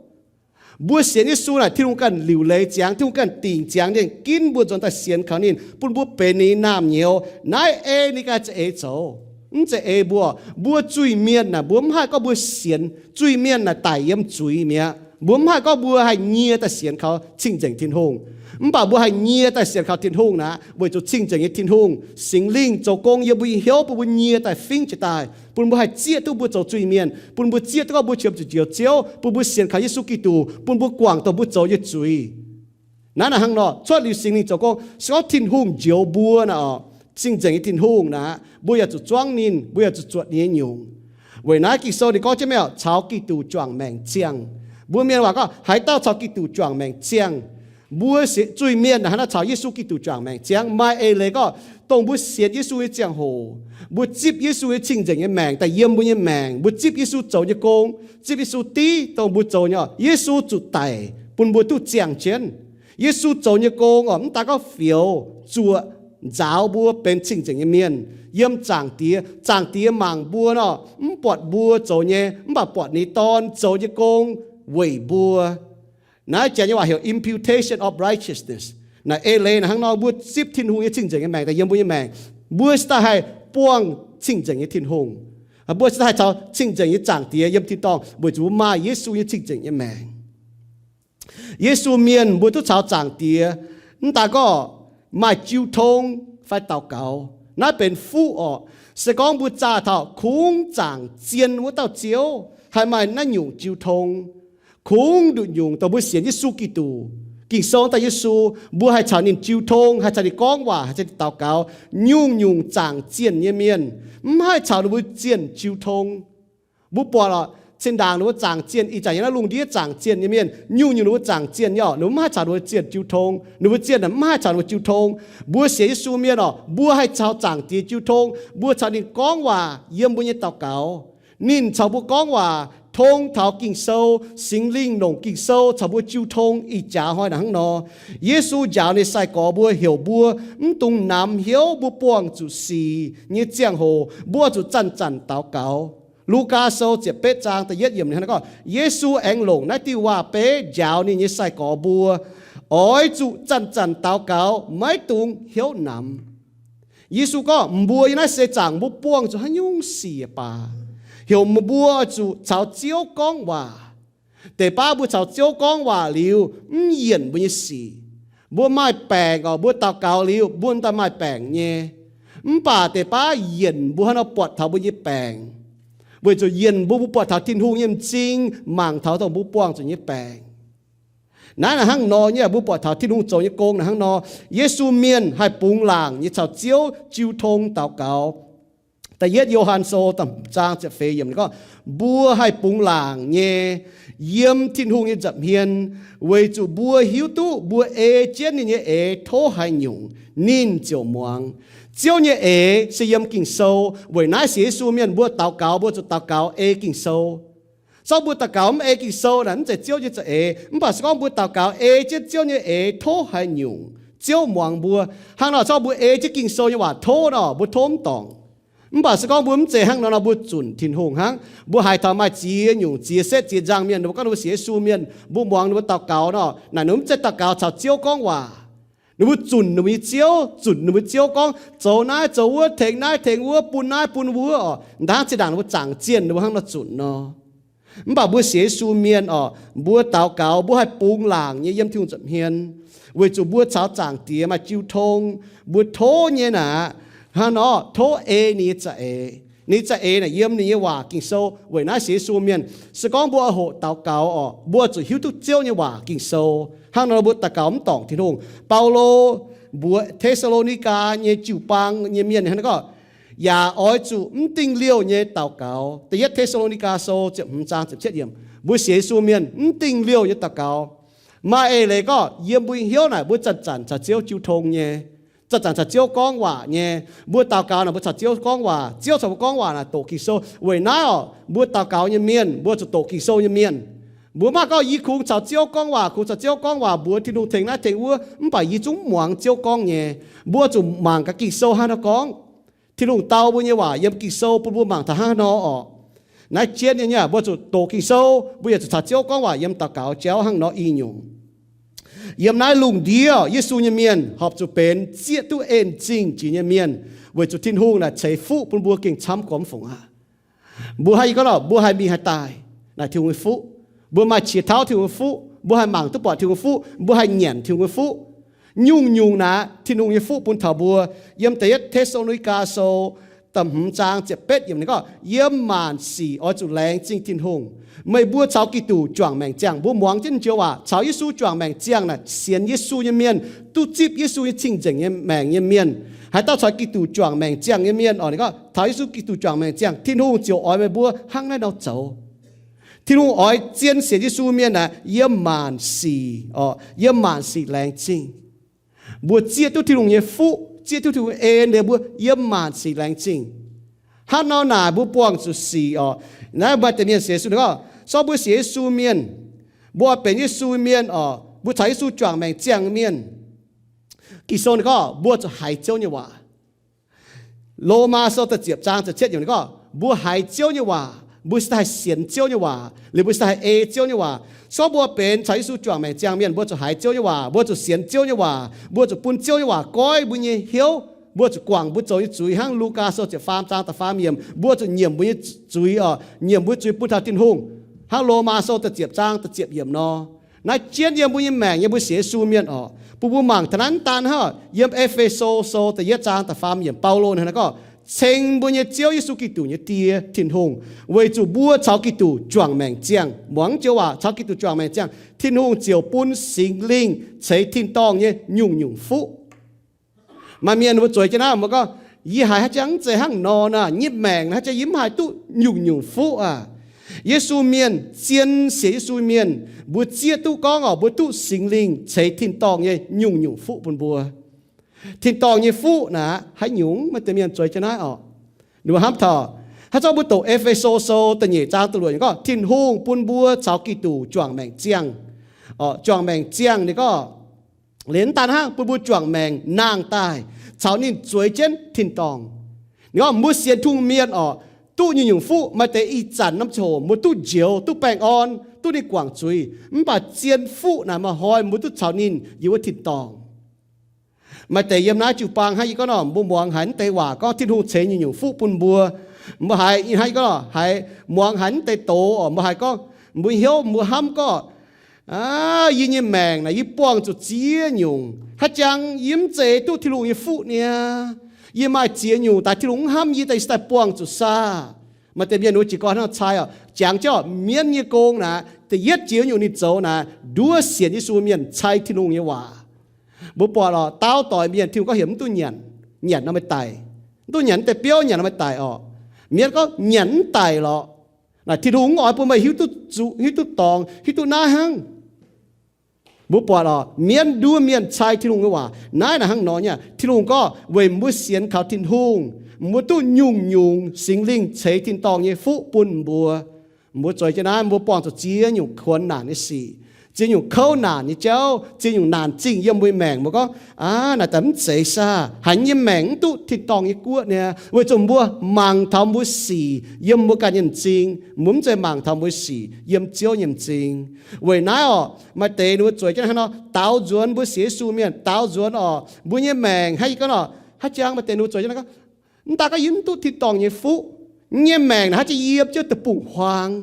Mbuo sienx Yesu naaic, Tin-Hungh ganh liuc leiz ziangx, Tin-Hungh ganh dingc ziangx ninh, ginv mbuo nzuonx daaih sienx kaux ninh, bun mbuo benx ninh nyei naamh nyouz. Naaiv ei ninh ganh za'eix zoux. Mv zeiz ei mbuo. Mbuo zuiz-mienh naaic, mbuo mv haih gorngv mbuo sienx. Zuiz-mienh naaic daic yiem zuiz mi'aqv. Mbuo mv haih gorngv mbuo haih nyie daaih sienx kaux cing-nzengc Tin-Hungh. Mv baac mbuo haih nyie daaih sienx kaux Tin-Hungh naaic, weic zuqc cing-nzengc nyei Tin-Hungh, Singx Lingh zoux gong yiem mbuo nyei hnyouv, bun mbuo nyie daaih fingv jiez daaih, bun mbuo haih zieqv duqv mbuo zoux zuiz-mienh, bun mbuo zieqv duqv gorngv mbuo qiemx zuqc Njoux Ziouv, bun mbuo sienx kaux Yesu Giduc, bun mbuo guangc dongh mbuo zoux nyei zuiz. Naaiv naaic hnangv nor, cuotv liuz Singx Lingh zoux gong. Se gorngv Tin-Hungh njoux mbuo naaic orqc, cing-nzengc nyei Tin-Hungh naaic, mbuo yaac zuqc zuangv ninh, mbuo yaac zuqc zuotc ninh nyei nyungc. Weic naaiv Ging-Sou ninh gorngv jienv mi'aqv, caux Giduc juangc maengc ziangh. Mbuo mienh waac gorngv, haaix dauh caux Giduc juangc maengc ziangh? Mbuo zuiz-mienh naaic hnangv naaiv caux Yesu Giduc juangc maengc ziangh. Maaih eix leiz gorngv, dongh mbuo sienx Yesu nyei ziangh hoc, mbuo zipv Yesu nyei cing-nzengc nyei maengc daaih yiem mbuo nyei maengc. Mbuo zipv Yesu zoux nyei gong, zipv Yesu div dongh mbuo zoux nyei. Yesu zuqc daic bun mbuo duqv ziangh jienv. Yesu zoux nyei gong orqc, mv daaih gorngv fioux, zuoqc, nzaaux mbuo benx cing-nzengc nyei mienh yiem Zaangc Diex. Zaangc Diex mangc mbuo nor, mv buatc mbuo zoux nyei, mv baac buatc ninh nyei Dorn zoux nyei gong weic mbuo. Naaiv janx nyei waac heuc imputation of righteousness. Naaiv eix leiz naaiv hnangv nor, mbuo zipv Tin-Hungh nyei cing-nzengc nyei maengc daaih yiem mbuo nyei maengc, mbuo se daaih haih buangh cing-nzengc nyei Tin-Hungh. Mbuo se daaih haih caux cing-nzengc nyei Zaangc Diex yiem tin-dorngh weic zuqc mbuo maaih Yesu nyei cing-nzengc nyei maengc. Yesu mienh mbuo duqv caux Zaangc Diex mv daaih gorngv maaih jiu tong fai daux gaux. Naaiv benx fuqv orqc. Se gorngv mbuo zaah taux kungx zaangc zien wuov dauh Ziouv haih maaih naaiv nyungc jiu tong. Kungx nduqc nyungc dongh mbuo sienx Yesu Giduc, Ging-Sou daaih Yesu, mbuo haih caux ninh jiu tong, haih caux ninh gorngv waac, haih caux ninh daux gaux, nyungc-nyungc zaangc zienh nyei mienh mv haih caux ninh mbuo zienh jiu tong. Mbuo buatc orqc, zinh ndaangc ninh mbuo zaangc zienh, ih zanc yiem naaiv lungh ndiev zaangc zienh nyei mienh, nyungc-nyungc ninh mbuo zaangc zienh nyei orqc, ninh mbuo mv haih caux ninh mbuo zienh jiu tong. Ninh mbuo zienh naaic mv haih caux ninh mbuo jiu tong. Mbuo sienx Yesu mienh orqc, mbuo haih caux Zaangc Diex jiu tong. Mbuo caux ninh gorngv waac yiem mbuo nyei daux gaux. Ninh caux mbuo gorngv waac, tong taux Ging-Sou, Singx Lingh longc Ging-Sou caux mbuo jiu tong. Ih jaax hnoi naaic hnangv nor, Yesu njaaux ninh nyei sai-gorx mbuo, heuc mbuo mv dungx namx hnyouv mbuo buangh zuqc sic nyei ziangh hoc mbuo zuqc zanc-zanc daux gaux. Lugaa Sou ziepc betv zaang da'yietv yiemc ninh hnangv naaiv gorngv, Yesu aengx longc naaiv diuh waac-beiv njaaux ninh nyei sai-gorx mbuo, oix zuqc zanc-zanc daux gaux, maiv dungx hnyouv namx. Yesu gorngv, mbuo yiem naaiv seix zaangc mbuo buangh zuqc haaix nyungc sic baac, heuc mbuo oix zuqc caux Ziouv gorngv waac. Deix baav mbuo caux Ziouv gorngv waac liuz, mv yienc mbuo nyei sic. Mbuo maaih baengc orqc, mbuo daux gaux liuz mbuo daaih maaih baengc nyei. Mv baac deix baav yienc mbuo hnangv nor buatc taux mbuo nyei baengc, weic zuqc yienc mbuo, mbuo buatc taux Tin-Hungh nyei m'zing mangc taux dongh mbuo buangh zuqc nyei baengc. Naaiv naaic hnangv nor nyei, mbuo buatc taux Tin-Hungh zoux nyei gong naaic hnangv nor. Yesu Mienh haih bungx laangc nyei caux Ziouv jiu tong daux gaux. Da'yietv Yo^han Sou da'hmz zaang ziepc feix yiemc gorngv, mbuo haih bungx laangc nyei yiem Tin-Hungh nyei nza'hmien, weic zuqc mbuo hiuv duqv mbuo ei jienv ninh nyei eix tov haaix nyungc, ninh ziouc muangx. Ziouv nyei eix se yiem Ging-Sou. Weic naaiv sienx Yesu mienh mbuo daux gaux, mbuo zuqc daux gaux ei Ging-Sou. Se gorngv mbuo daux gaux mv ei Ging-Sou naaic, mv zeiz Ziouv nyei za'eix. Mv baac se gorngv mbuo daux gaux ei jienv Ziouv nyei eix tov haaix nyungc, Ziouv muangx mbuo. Hnangv nor, se gorngv mbuo ei jienv Ging-Sou nyei waac tov nor, mbuo tov mv dorngc. Mv baac se gorngv mbuo mv zeiz hnangv nor nor, mbuo zunc Tin-Hungh hnangv. Mbuo haiz taux maaih ziex nyungc ziex setv ziex nzangc mienh, ninh mbuo gorngv ninh mbuo sienx Yesu mienh, mbuo muangx ninh mbuo daux gaux nor, naaic ninh mbuo mv zeiz daux gaux caux Ziouv gorngv waac. Ninh mbuo zunc ninh mbuo nyei ziouv, zunc ninh mbuo nyei ziouv gorngv, zoux naaiv zoux wuov, tengx naaiv tengx wuov, bun naaiv bun wuov oc. Ndaangc zinh ndaangc ninh mbuo zaangc zienh ninh mbuo hnangv nor zunc nor. Mv baac mbuo sienx Yesu mienh oc, mbuo daux gaux, mbuo haih bungx laangc nyei yiem Tin-Hungh nza'hmien, weic zuqc mbuo caux Zaangc Diex maaih jiu tong. Mbuo tov nyei naaic, hnangv nor tov ei ninh nyei za'eix. Ninh nyei za'eix naaic yiem ninh nyei waac Ging-Sou. Weic naaiv sienx Yesu mienh, se gorngv mbuo hoqc daux gaux oc, mbuo zuqc hiuv duqv Ziouv nyei waac Ging-Sou. Hnangv nor mbuo daux gaux mv dorngc Tin-Hungh. Baulo mbuox Te^saa^lo^ni^gaa nyei jiu-baang nyei mienh hnangv naaiv gorngv, yaac oix zuqc mv dingh liouh nyei daux gaux. Da'yietv Te^saa^lo^ni^gaa Sou ziepc hmz zaang ziepc cietv yiemc. Mbuo sienx Yesu mienh mv dingh liouh nyei daux gaux. Maaih eix leiz gorngv yiem mbuo nyei hnyouv naaic mbuo zanc-zanc caux Ziouv jiu tong nyei, zanc-zanc caux Ziouv gorngv waac nyei. Mbuo daux gaux naaic mbuo caux Ziouv gorngv waac, Ziouv caux mbuo gorngv waac naaic doqc Ging-Sou. Weic naaiv oc, mbuo daux gaux nyei mienh mbuo zuqc doqc Ging-Sou nyei mienh. Mbuo mv maaih gorngv yie kungx caux Ziouv gorngv waac, kungx caux Ziouv gorngv waac, mbuox Tin-Hungh tengx naaiv tengx wuov, mv baac yie zungv mv muangx Ziouv gorngv nyei. Mbuo zuqc mangc gaax Ging-Sou hnangv nor gorngv. Tin-Hungh dau mbuo nyei waac yiem Ging-Sou bun mbuo mangc taux hnangv nor oc. Naaiv jienv nyei, mbuo zuqc doqc Ging-Sou, mbuo yaac zuqc caux Ziouv gorngv waac yiem daux gaux jauv hnangv nor i nyungc. Yiem naaiv lungh ndiev Yesu nyei mienh horpc zuqc benx zieqv duqv en zingh jiex nyei mienh, weic zuqc Tin-Hungh naaic ceix fuqv bun mbuo gengh camv gormx fungc aqv. Mbuo hnangv yie gorngv nor, mbuo haih mingh haih daaih naaic Tin-Hungh nyei fuqv. Mbuo maaih qiex tauv Tin-Hungh nyei fuqv, mbuo haih mangc duqv buatc Tin-Hungh nyei fuqv, mbuo haih nyanc Tin-Hungh nyei fuqv. Nyungc-nyungc naaic Tin-Hungh nyei fuqv bun taux mbuo. Yiem da'yietv Te^saa^lo^ni^gaa Sou da'hmz zaang ziepc betv yiemc ninh gorngv, yiem maanc sic oix zuqc laengz zingh Tin-Hungh. Meih mbuo caux Giduc juangc maengc ziangh. Mbuo muangx jienv joux waac, caux Yesu juangc maengc ziangh naaic sienx Yesu nyei mienh, duqv zipv Yesu nyei cing-nzengc nyei maengc nyei mienh, haaix dauh caux Giduc juangc maengc ziangh nyei mienh oc, ninh gorngv taux Yesu Giduc juangc maengc ziangh, Tin-Hungh ziouc oix meih mbuo hnangv naaiv nor zoux. Tin-Hungh oix zien sienx Yesu mienh naaic yiem maanc sic oc, yiem maanc sic laengz zingh. Mbuo zieqv duqv Tin-Hungh nyei fuqv, zieqv duqv Tin-Hungh en liuz mbuo yiem maanc sic laengz zingh. Hnangv nor naaic mbuo buangh zuqc sic oc. Naaiv maaih deix mienh sienx Yesu ninh gorngv, se gorngv mbuo sienx Yesu mienh, mbuo benx Yesu mienh oc, mbuo caux Yesu juangc maengc ziangh mienh, Ging-Sou ninh gorngv mbuo zuqc haiz Ziouv nyei waac. Lomaa Sou da'ziepc zaang ziepc cietv yiemc ninh gorngv, mbuo haiz Ziouv nyei waac, mbuo cingx daaih haih sienx Ziouv nyei waac, liuz mbuo cingx daaih haih ei Ziouv nyei waac. Se gorngv mbuo benx caux Yesu juangc maengc ziangh mienh, mbuo zuqc haiz Ziouv nyei waac, mbuo zuqc sienx Ziouv nyei waac, mbuo zuqc bun Ziouv nyei waac goiv mbuo nyei hnyouv, mbuo zuqc guangc mbuo zoux nyei zuiz hnangv Lugaa Sou ziepc faam zaang da'faam yiemc, mbuo zuqc nyiemc mbuo nyei zuiz oc, nyiemc mbuo nyei zuiz bun taux Tin-Hungh, hnangv Lomaa Sou da'ziepc zaang da'ziepc yiemc nor. Naaiv jienv yiem mbuo nyei maengc nyei mbuo sienx Yesu mienh oc, bun mbuo mangc taux naaiv daan hnangv yiem E^fe^so Sou da'yietv zaang da'faam yiemc, Baulo ninh gorngv, ceng mbuo nyei Ziouv Yesu Giduc nyei Die, Tin-Hungh, weic zuqc mbuo caux Giduc juangc maengc ziangh. Muangx joux waac, caux Giduc juangc maengc ziangh, Tin-Hungh ziouc bun Singx Lingh ceix tin-dorngh nyei nyungc-nyungc fuqv. Maaih mienh mbuo zueiz jienv naaiv, mbuo gorngv, yie haiz haaix jangx mv zeiz hnangv nor naaic, nyei maengc haaix jangx yie mv haih duqv nyungc-nyungc fuqv aqv. Yesu mienh, zien sienx Yesu mienh, mbuo zieqv duqv gorngv oc, mbuo duqv Singx Lingh ceix tin-dorngh nyei nyungc-nyungc fuqv bun mbuo. Tin-dorngh nyei fuqv naaic haaix nyungc? Maaih deix mienh zueiz jienv naaiv oc. Ninh mbuo hnamv taux, haaix zanc mbuo doqc E^fe^so Sou da'nyeic zaang da'luoqc gorngv, Tin-Hungh bun mbuo caux Giduc juangc maengc ziangh. Oc, juangc maengc ziangh ninh gorngv, liemh daaih hnangv bun mbuo juangc maengc nangh daaih caux ninh zueiz jienv tin-dorngh. Ninh gorngv mbuo sienx Tin-Hungh mienh oc, duqv nyungc-nyungc fuqv. Maaih deix ih zanc norm ziangh hoc mbuo duqv njoux, duqv baengh orn, duqv ninh guangc zuiz, mv baac zien fuqv naaic maaih hnoi mbuo duqv caux ninh yiem wuov tin-dorngh. Maaih deix yiem naaiv jiu-baang hnangv yie gorngv nor, mbuo muangx haiz naaiv deix waac gorngv Tin-Hungh ceix nyungc-nyungc fuqv bun mbuo. Mbuo haiz hnangv yie gorngv nor, haiz muangx haiz naaiv deix doz oc, mbuo haiz gorngv, mbuo hnyouv mbuo hnamv gorngv, aa, yie nyei maengc naaic yie buangh zuqc ziex nyungc, haaix jangx yie mv zeiz duqv Tin-Hungh nyei fuqv niaa. Yie maaih ziex nyungc daaih Tin-Hungh mv hnamv yie daaih, yie daaih buangh zuqc saah? Maaih deix mienh wuov jiez gorn hnangv cai oc, jangx jienv oc, mienv nyei gong naaic, da'yietv jiex nyungc ninh zoux naaic, nduov sienx Yesu mienh cai Tin-Hungh nyei waac. Mbuo buatc oc, daauv doic mienh Tin-Hungh gorngv heuc mv duqv nyanc, nyanc nor meih daic. Mv duqv nyanc mv deix biouv, nyanc nor meih daic oc. Mienv gorngv nyanc mv daic lorqc. Naaic Tin-Hungh mv oix bun meih hiuv duqv zuqc, hiuv duqv dorngx, hiuv duqv naaiv hnangv. Mbuo buatc oc, mienv nduov mienh cai Tin-Hungh nyei waac. Naaiv naaic hnangv nor nyei. Tin-Hungh gorngv weic mbuo sienx kaux Tin-Hungh, mbuo duqv nyungc-nyungc Singx Lingh ceix tin-dorngh nyei fuqv bun mbuo. Mbuo zueiz jienv naaiv, mbuo buangh zuqc ziex nyungc kuonx naanc nyei sic, ziex nyungc kouv naanc nyei jauv, ziex nyungc naanc zingh yiem mbuo nyei maengc. Mbuo gorngv, aav, naaic daaih mv zeiz saah? Haaix nyungc nyei maengc mv duqv tin-dorngh nyei guoqv niaa? Weic zuqc mbuo mangc taux mbuo sic yiem mbuo ganh nyei m'zing, mbuo mv zeiz mangc taux mbuo sic yiem Ziouv nyei m'zing. Weic naaiv oc, maaih deix ninh mbuo zueiz jienv hnangv nor daaux nzuonx mbuo sienx Yesu mienh, daaux nzuonx oc, mbuo nyei maengc hnangv yie gorngv oc, haaix jangx maaih deix ninh mbuo zueiz jienv hnangv gorngv, mv daaih gorngv yie mv duqv tin-dorngh nyei fuqv. Yie nyei maengc naaic haaix jiex yiem jienv deic-bung-huaang,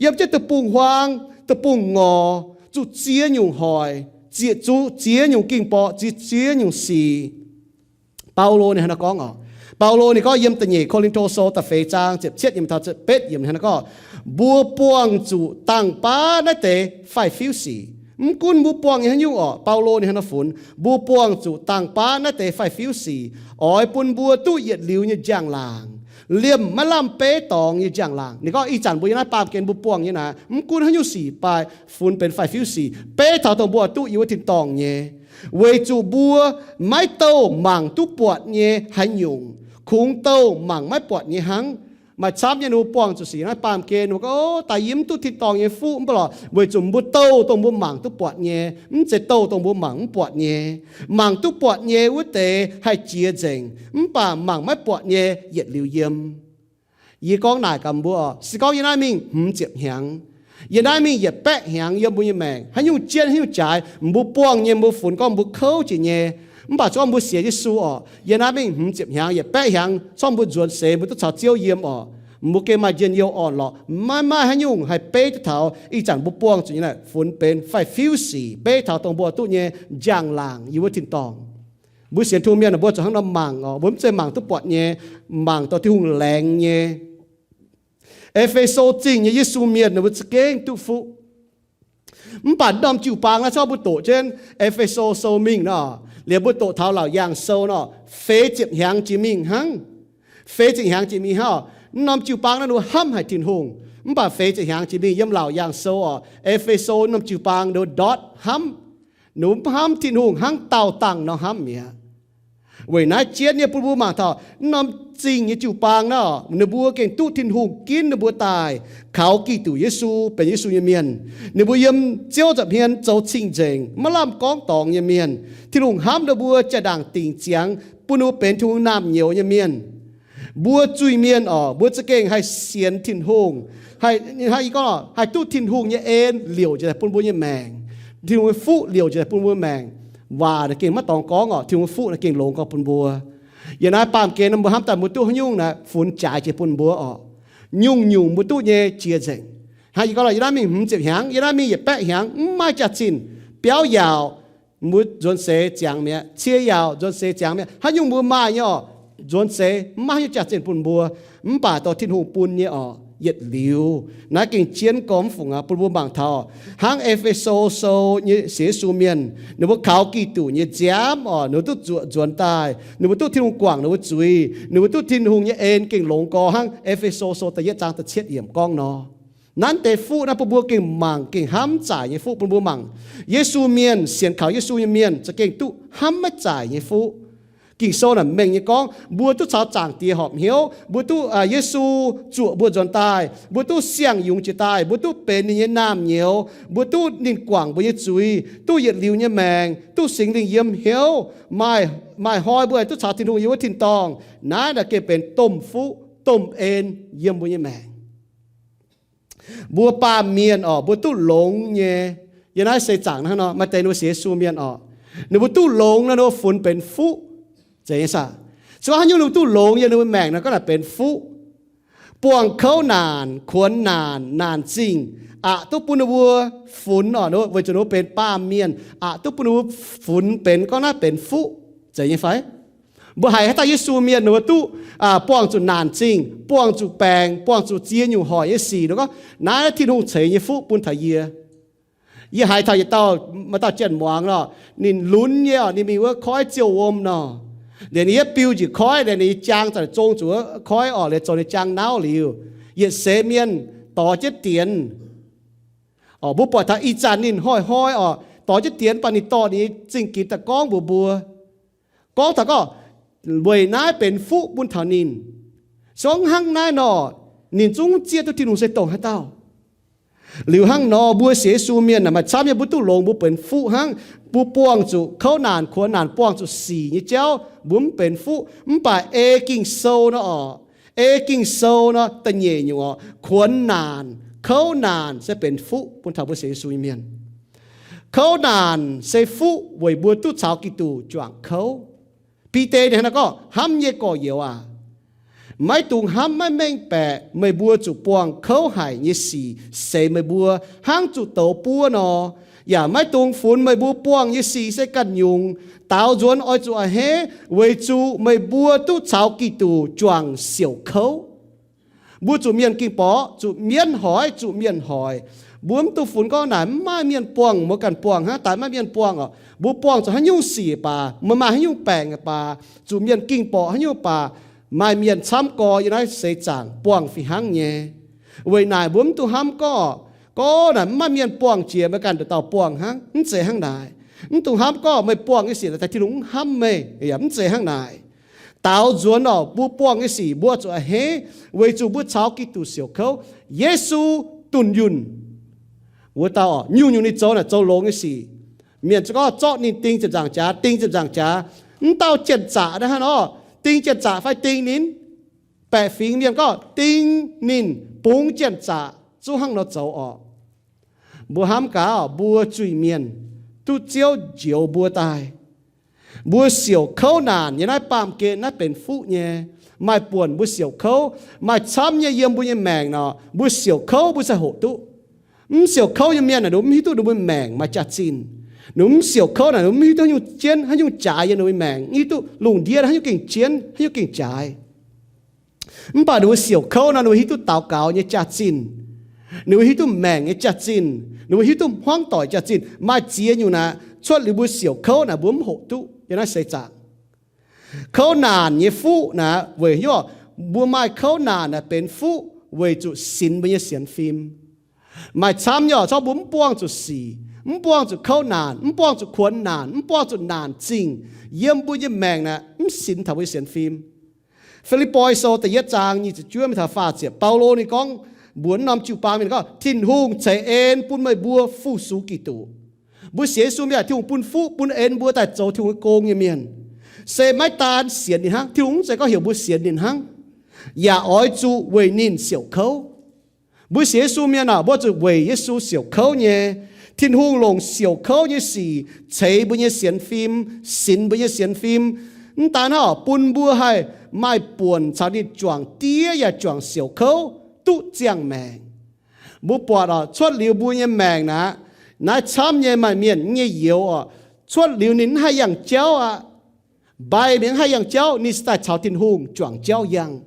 yiem jienv deic-bung-huaang, deic-bung-ngorc, zuqc ziex nyungc hoic, zieqc zuqc ziex nyungc ging-borqc, ziex, ziex nyungc sic. Baulo ninh hnangv naaiv gorngv oc. Baulo ninh gorngv yiem da'nyeic Ko^lin^to Sou da'feix zaang ziepc cietv yiemc taux ziepc betv yiemc ninh hnangv naaiv gorngv, mbuo buangh zuqc dangh baav naaiv deix faix-fiuv sic. Mv gunv mbuo buangh nyei haaix nyungc oc, Baulo ninh hnangv naaiv funx, mbuo buangh zuqc dangh baav naaiv deix faix-fiuv sic, oix bun mbuo duqv yietc liuz nyei njang-laangc, liemh maiv lamh beiv dorngx nyei njang-laangc. Ninh gorngv ih zanc mbuo yiem naaiv baamh gen mbuo buangh nyei naaic, mv gunv haaix nyungc sic baaih funx benx faix-fiuv sic, beiv taux dongh mbuo oix duqv yiem wuov tin-dorngh nyei. Weic zuqc mbuo maiv douh mangc duqv buatc nyei haaix nyungc, kungx douh mangc maiv buatc nyei hnangv. Maaih camv nyei ninh mbuo buangh zuqc sic naaiv baamh gen, mbuo gorngv, o, daaih yie mv duqv tin-dorngh nyei fuqv, mv baac lorqc weic zuqc mbuo douh dongh mbuo mangc duqv buatc nyei, mv zeiz douh dongh mbuo mangc mv buatc nyei. Mangc duqv buatc nyei wuov deix haih jiex nzengc, mv baac mangc maiv buatc nyei yietc liuz yiem. Yie gorngv naaic gaax mbuo oc, se gorngv yie naaiv mingh hmz ziepc hnyangx, yie naaiv mingh yietc baeqv hnyangx yiem mbuo nyei maengc, haaix nyungc jienv haaix nyungc jaaix, mbuo buangh nyei, mbuo funx gorngv mbuo kouv jiex nyei. Mv baac se gorngv mbuo sienx Yesu oc, yie naaiv mingh hmz ziepc hnyangx, yietc baeqv hnyangx, se gorngv mbuo nzuonx seix mbuo duqv caux Ziouv yiem oc, mbuo gengh maaih njien-youh orn-lorqc, maiv maaih haaix nyungc haih beiv duqv taux ih zanc mbuo buangh zuqc nyei naaic funx benx faix-fiuv sic, beiv taux dongh mbuo duqv nyei njang-laangc yiem wuov tin-dorngh. Mbuo sienx Tin-Hungh mienh mbuo zuqc hnangv nor mangc oc, mbuo mv zeiz mangc duqv buatc nyei, mangc dorh Tin-Hungh laengz nyei. E^fe^so Zingh nyei Yesu mienh ninh mbuo za'gengh duqv fuqv. Mv baac norm jiu-baang naaiv, se gorngv mbuo doqc jienv E^fe^so Sou mingh nor, liuz mbuo doqc taux Laauc Yaangh Sou nor, feix ziepc hnyangx jiex mingh hnangv. Feix ziepc hnyangx jiex mingh hnangv. Norm jiu-baang naaiv ninh mbuo hnamv haic Tin-Hungh, mv baac feix ziepc hnyangx jiex mingh yiem Laauc Yaangh Sou oc, E^fe^so norm jiu-baang ninh mbuo ndortv hnamv. Ninh mbuo mv hnamv Tin-Hungh hnangv daauh dangh nor hnamv mi'aqv. Weic naaiv jienv nyei bun mbuo mangc taux norm zingh nyei jiu-baang naaiv, ninh mbuo gengh duqv Tin-Hungh ginv ninh mbuo daaih kaux Giduc Yesu benx Yesu nyei mienh. Ninh mbuo yiem Ziouv nza'hmien zoux cing-nzengc, maiv lamh gorngv dorngx nyei mienh. Tin-Hungh hnamv ninh mbuo jaa-ndaangc dingc ziangx, bun ninh mbuo benx Tin-Hungh naamh nyouz nyei mienh. Mbuo zuiz-mienh oc, mbuo za'gengh haih sienx Tin-Hungh, haih, haih, ih gorngv haih duqv Tin-Hungh nyei en liouc njiec daaih bun mbuo nyei maengc, Tin-Hungh nyei fuqv liouc njiec daaih bun mbuo maengc. Waac naaiv gengh maiv dorngx gorngv oc, Tin-Hungh nyei fuqv naaiv gengh longx gorngv bun mbuo. Yiem naaiv baamh gen mbuo hnamv daaih mbuo duqv haaix nyungc naaiv funx jaaix jiex bun mbuo oc. Nyungc-nyungc mbuo duqv nyei jiex nzengc. Hnangv yie gorngv lorqc, yie naaiv mingh hmz ziepc hnyangx, yie naaiv mingh yietc baeqv hnyangx, mv maaih jaax-zinh. Biauv yaauc, mbuo nzuonx seix ziangx mi'aqv. Cie yaauc, nzuonx seix ziangx mi'aqv. Haaix nyungc mbuo maaih nyei oc, nzuonx seix mv maaih haaix nyungc jaax-zinh bun mbuo, mv baac dorh Tin-Hungh bun nyei oc, yietc liuz. Naaiv gengh jienv gormx fungc aqv, bun mbuo mangc taux hnangv E^fe^so Sou nyei sienx Yesu mienh, ninh mbuo kaux Giduc nyei nziaamv oc, ninh mbuo duqv zuoqc nzuonx daaih, ninh mbuo duqv Tin-Hungh guangc ninh mbuo zuiz, ninh mbuo duqv Tin-Hungh nyei en gengh longx gorx hnangv E^fe^so Sou da'yietv zaang da'cietv yiemc gorngv nor. Naaiv deix fuqv naaiv bun mbuo gengh mangc, gengh hnamv zaaic nyei fuqv bun mbuo mangc. Yesu mienh, sienx kaux Yesu nyei mienh za'gengh duqv hnamv maiv zaaic nyei fuqv. Ging-Sou naaic mengh nyei gorngv, mbuo duqv caux Zaangc Diex horpc hnyouv, mbuo duqv, aa, Yesu zuoqc mbuo nzuonx daaih, mbuo duqv siang-yungz jiex daaih, mbuo duqv benx ninh nyei naamh nyouz, mbuo duqv ninh guangc mbuo nyei zuiz, duqv yietc liuz nyei maengc, duqv Singx Lingh yiem hnyouv, maaih, maaih hnoi mbuo duqv caux Tin-Hungh yiem wuov tin-dorngh. Naaiv naaic gengh benx domh fuqv, domh en yiem mbuo nyei maengc. Mbuo baamh mienh oc, mbuo duqv longx nyei. Yiem naaiv seix zaangc hnangv nor, maaih deix ninh mbuo sienx Yesu mienh oc, ninh mbuo duqv longx nor, ninh mbuo funx benx fuqv. Zeiz nyei saah? Se gorngv haaix nyungc ninh mbuo duqv longx yiem ninh mbuo maengc nor, gorngv naaic benx fuqv. Buangh kouv naanc, kuonx naanc, naanc zingh, aqc duqv bun ninh mbuo funx oc, weic zuqc ninh mbuo benx baamh mienh, aqc duqv bun ninh mbuo funx benx, gorngv naaiv benx fuqv. Zeiz nyei fai? Mbuo haiz haaix dauh Yesu mienh ninh mbuo duqv buangh zuqc naanc zingh, buangh zuqc baengc, buangh zuqc ziex nyungc hoic nyei sic, ninh gorngv, naaiv Tin-Hungh ceix nyei fuqv bun taux yie. Yie haiz taux yietc dauh, maaih dauh janx-muangz nor, ninh lunx nyei oc, ninh mingh wuov koiv ziouh wuom nor, liuz ninh yietv biu njiec koiv, liuz ninh nyei jaang zanc zong zuqc wuov koiv oc, liuz zoux ninh jaang nauv liuz, yietc seix mienh dorh jienv dienx. Mbuo buatc taux ih zanc ninh hnoi-hnoi oc, dorh jienv dienx, mv baac ninh dorh ninh nyei zingh ginx daaih gorngv mbuox mbuo, gorngv taux gorngv weic naaiv benx fuqv bun taux ninh. Se gorngv hnangv naaiv nor, ninh zungv zieqv duqv Tin-Hungh se dongh haaix dauh. Liuz hnangv nor, mbuo sienx Yesu mienh aah, maaih camv nyei mbuo duqv longx mbuo benx fuqv hnangv. Mbuo buangh zuqc kouv naanc, kuonx naanc, buangh zuqc sic nyei jauv, mbuo mv benx fuqv. Mv baac ei Ging-Sou nor oc, ei Ging-Sou nor da'nyeic nyungc oc, kuonx naanc, kouv naanc se benx fuqv bun taux mbuo sienx Yesu nyei mienh. Kouv naanc se fuqv weic mbuo duqv caux Giduc juangc kouv. Bide ninh hnangv naaiv gorngv, hnamv nyei gorx-youz aac, maiv dungx hnamv maiv mengh baeqc meih mbuo zuqc buangh kouv haic nyei sic seix meih mbuo hnangv zuqc douz buov nor. Yaac maiv dungx funx meih mbuo buangh nyei sic se ganh nyungc. Daaux nzuonx oix zuqc a'hneiv weic zuqc meih mbuo duqv caux Giduc juangc siouc kouv. Mbuo zuqc mienh ging-borqc, zuqc mienv hoic, zuqc mienh hoic. Mbuo mv dungx funx gorngv naaic mv maaih mienh buangh, mbuo ganh buangh hnangv, daaih maiv maaih mienh buangh oc. Mbuo buangh zuqc haaix nyungc sic baac, meih maaih haaix nyungc baengc baac, zuqc mienh ging-borqc haaix nyungc baac, maaih mienh camv gorx yiem naaiv seix zaangc buangh fih hnangv nyei. Weic naaic mbuo mv dungx hnamv gorngv, gorngv naaic mv maaih mienh buangh jiex, meih ganh dauh dauh buangh hnangv. Mv zeiz hnangv naaic. Mv dungx hnamv gorngv meih buangh nyei sic daaih Tin-Hungh mv hnamv meih. Yaac mv zeiz hnangv naaic. Daaux nzuonx oc, mbuo buangh nyei sic mbuo zuqc a'hneiv weic zuqc mbuo caux Giduc siouc kouv. Yesu dunh yunh wuov dauh oc, nyungc-nyungc ninh zoux naaic zoux longx nyei sic. Mienh za'gengh gorngv zorqv ninh ding ziepc nzaangc jaax, ding ziepc nzaangc jaax. Mv dauh janx-zaqc naaiv hnangv nor, ding janx-zaqc fai ding ninh? Baeqc fingx mienh gorngv ding ninh, bungx janx-zaqc, zungv hnangv nor zoux oc. Mbuo hnamv gaax, mbuo zuiz-mienh duqv Ziouv njoux mbuo daaih. Mbuo siouc kouv naanc nyei naaiv baamh gen naaiv benx fuqv nyei. Maaih buonc mbuo siouc kouv, maaih camv nyei yiem mbuo nyei maengc nor, mbuo siouc kouv mbuo sai hoqc duqv. Mv siouc kouv nyei mienh naaic, ninh mv hiuv duqv ninh mbuo maengc maaih jaax-zinh. Ninh mv siouc kouv naaic, ninh mv hiuv duqv haaix nyungc jienv, haaix nyungc jaaix yiem ninh mbuo maengc, mv hiuv duqv lungh ndiev haaix nyungc gengh jienv, haaix nyungc gengh jaaix. Mv baac ninh mbuo siouc kouv nor, ninh mbuo hiuv duqv daux gaux nyei jaax-zinh. Ninh mbuo hiuv duqv maengc nyei jaax-zinh. Ninh mbuo hiuv duqv hmuangv doic jaax-zinh. Maaih ziex nyungc naaic, cuotv liuz mbuo siouc kouv naaic, mbuo mv hoqc duqv yiem naaiv seix zaangc. Kouv naanc nyei fuqv naaic weic hnyouv, mbuo maaih kouv naanc naaic benx fuqv weic zuqc sinx mbuo nyei sienx fim. Maaih camv nyei oc, corc mbuo mv buangh zuqc sic, mv buangh zuqc kouv naanc, mv buangh zuqc kuonx naanc, mv buangh zuqc naanc zingh, yiem mbuo nyei maengc naaic mv sinx taux mbuo nyei sienx fim. Fi^lipv^poi Sou da'yietv zaang nyic ziepc juov mingh taux faah ziepc, Baulo ninh gorngv mbuox norm jiu-baang mienh gorngv, Tin-Hungh ceix en bun meih mbuo fu-sux Giduc. Mbuo sienx Yesu mienh, Tin-Hungh bun fuqv bun en mbuo daaih zoux Tin-Hungh nyei gong nyei mienh. Se maiv daan sienx ninh hnangv. Tin-Hungh mv zeiz gorngv heuc mbuo sienx ninh hnangv, yaac oix zuqc weic ninh siouc kouv. Mbuo sienx Yesu mienh aah, mbuo zuqc weic Yesu siouc kouv nyei. Tin-Hungh longc siouc kouv nyei sic ceix mbuo nyei sienx fim, sinx mbuo nyei sienx fim. Mv daan hnangv, bun mbuo haih maaih buonc caux ninh juangc diev yaac juangc siouc kouv duqv ziangh maengc. Mbuo buatc oc, cuotv liuz mbuo nyei maengc naaic, naaiv camv nyei maaih mienh nyei youz oc, cuotv liuz ninh mv haih yangh jauv aqv. Mbaih mingh mv haih yangh jauv, ninh se daaih caux Tin-Hungh juangc jauv yangh.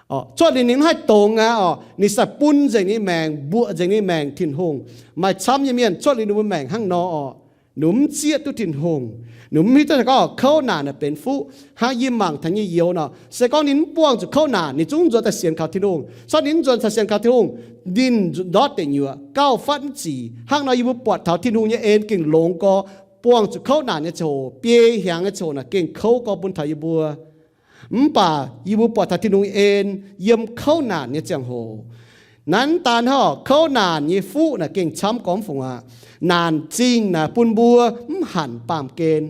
Cuotv liuz ninh mv haih dongz aqv oc, ninh se daaih bun nzengc ninh maengc, mbuoqc nzengc ninh maengc Tin-Hungh. Maaih camv nyei mienh cuotv liuz ninh mbuo maengc hnangv nor oc, ninh mv zieqv duqv Tin-Hungh. Ninh mv hiuv duqv gorngv kouv naanc naaic benx fuqv. Hnangv yie mangc taux nyei youz nor, se gorngv ninh mv buangh zuqc kouv naanc, ninh zungv nzuonx daaih sienx kaux Tin-Hungh. Corc ninh mv nzuonx daaih sienx kaux Tin-Hungh, ninh ndortv deic nyuoqc, gauh fatv mv zic. Hnangv nor yie mbuo buatc taux Tin-Hungh nyei en gengh longx gorx, buangh zuqc kouv naanc nyei ziangh hoc, biei hiaangx nyei ziangh hoc naaic gengh kouv gorx bun taux yie mbuo. Mv baac yie mbuo buatc taux Tin-Hungh en yiem kouv naanc nyei ziangh hoc. Naaiv mv daan hnangv, kouv naanc nyei fuqv naaic gengh camv gorx mv fungc aqv. Naanc zingh naaic bun mbuo mv hanc baamh gen.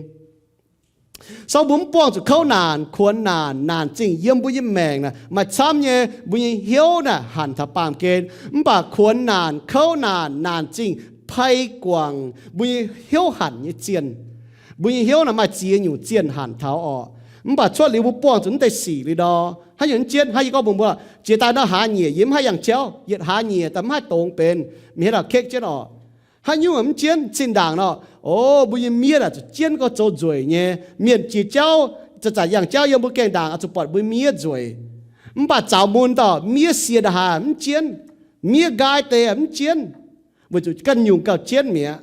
Corc mbuo mv buangh zuqc kouv naanc, kuonx naanc, naanc zingh yiem mbuo nyei maengc naaic, maaih camv nyei mbuo nyei hnyouv naaic hanc taux baamh gen. Mv baac kuonx naanc, kouv naanc, naanc zingh pei guangc mbuo nyei hnyouv hanc nyei zienh. Mbuo nyei hnyouv naaic maaih ziex nyungc zienh hanc taux orqc. Mv baac cuotv liuz mbuo buangh zuqc naaiv deix sic liuz nor, haaix nyungc mv jienv? Hnangv yie gorngv mbuox mbuo, jiex daaih nor hlaax nyieqc yie mv haih yangh jauv, yietc hlaax nyieqc daaih mv haih dongz benx, mingh haaix dauh kekv jienv orqc. Haaix nyungc mv jienv? Zinh ndaangc nor, o, mbuo nyei mienh aah, zuqc jienv gorx zoux nzueic nyei. Mienh jiex jauv Zanc-zanc yangh jauv yiem mbuo gaengh ndaangc oix zuqc buatc mbuo miev nzueic. Mv baac zaux mun dauh miev sie nda'haav mv jienv, miev nqaai deix mv jienv, weic zuqc ganh nyungc gauh jienv mi'aqv.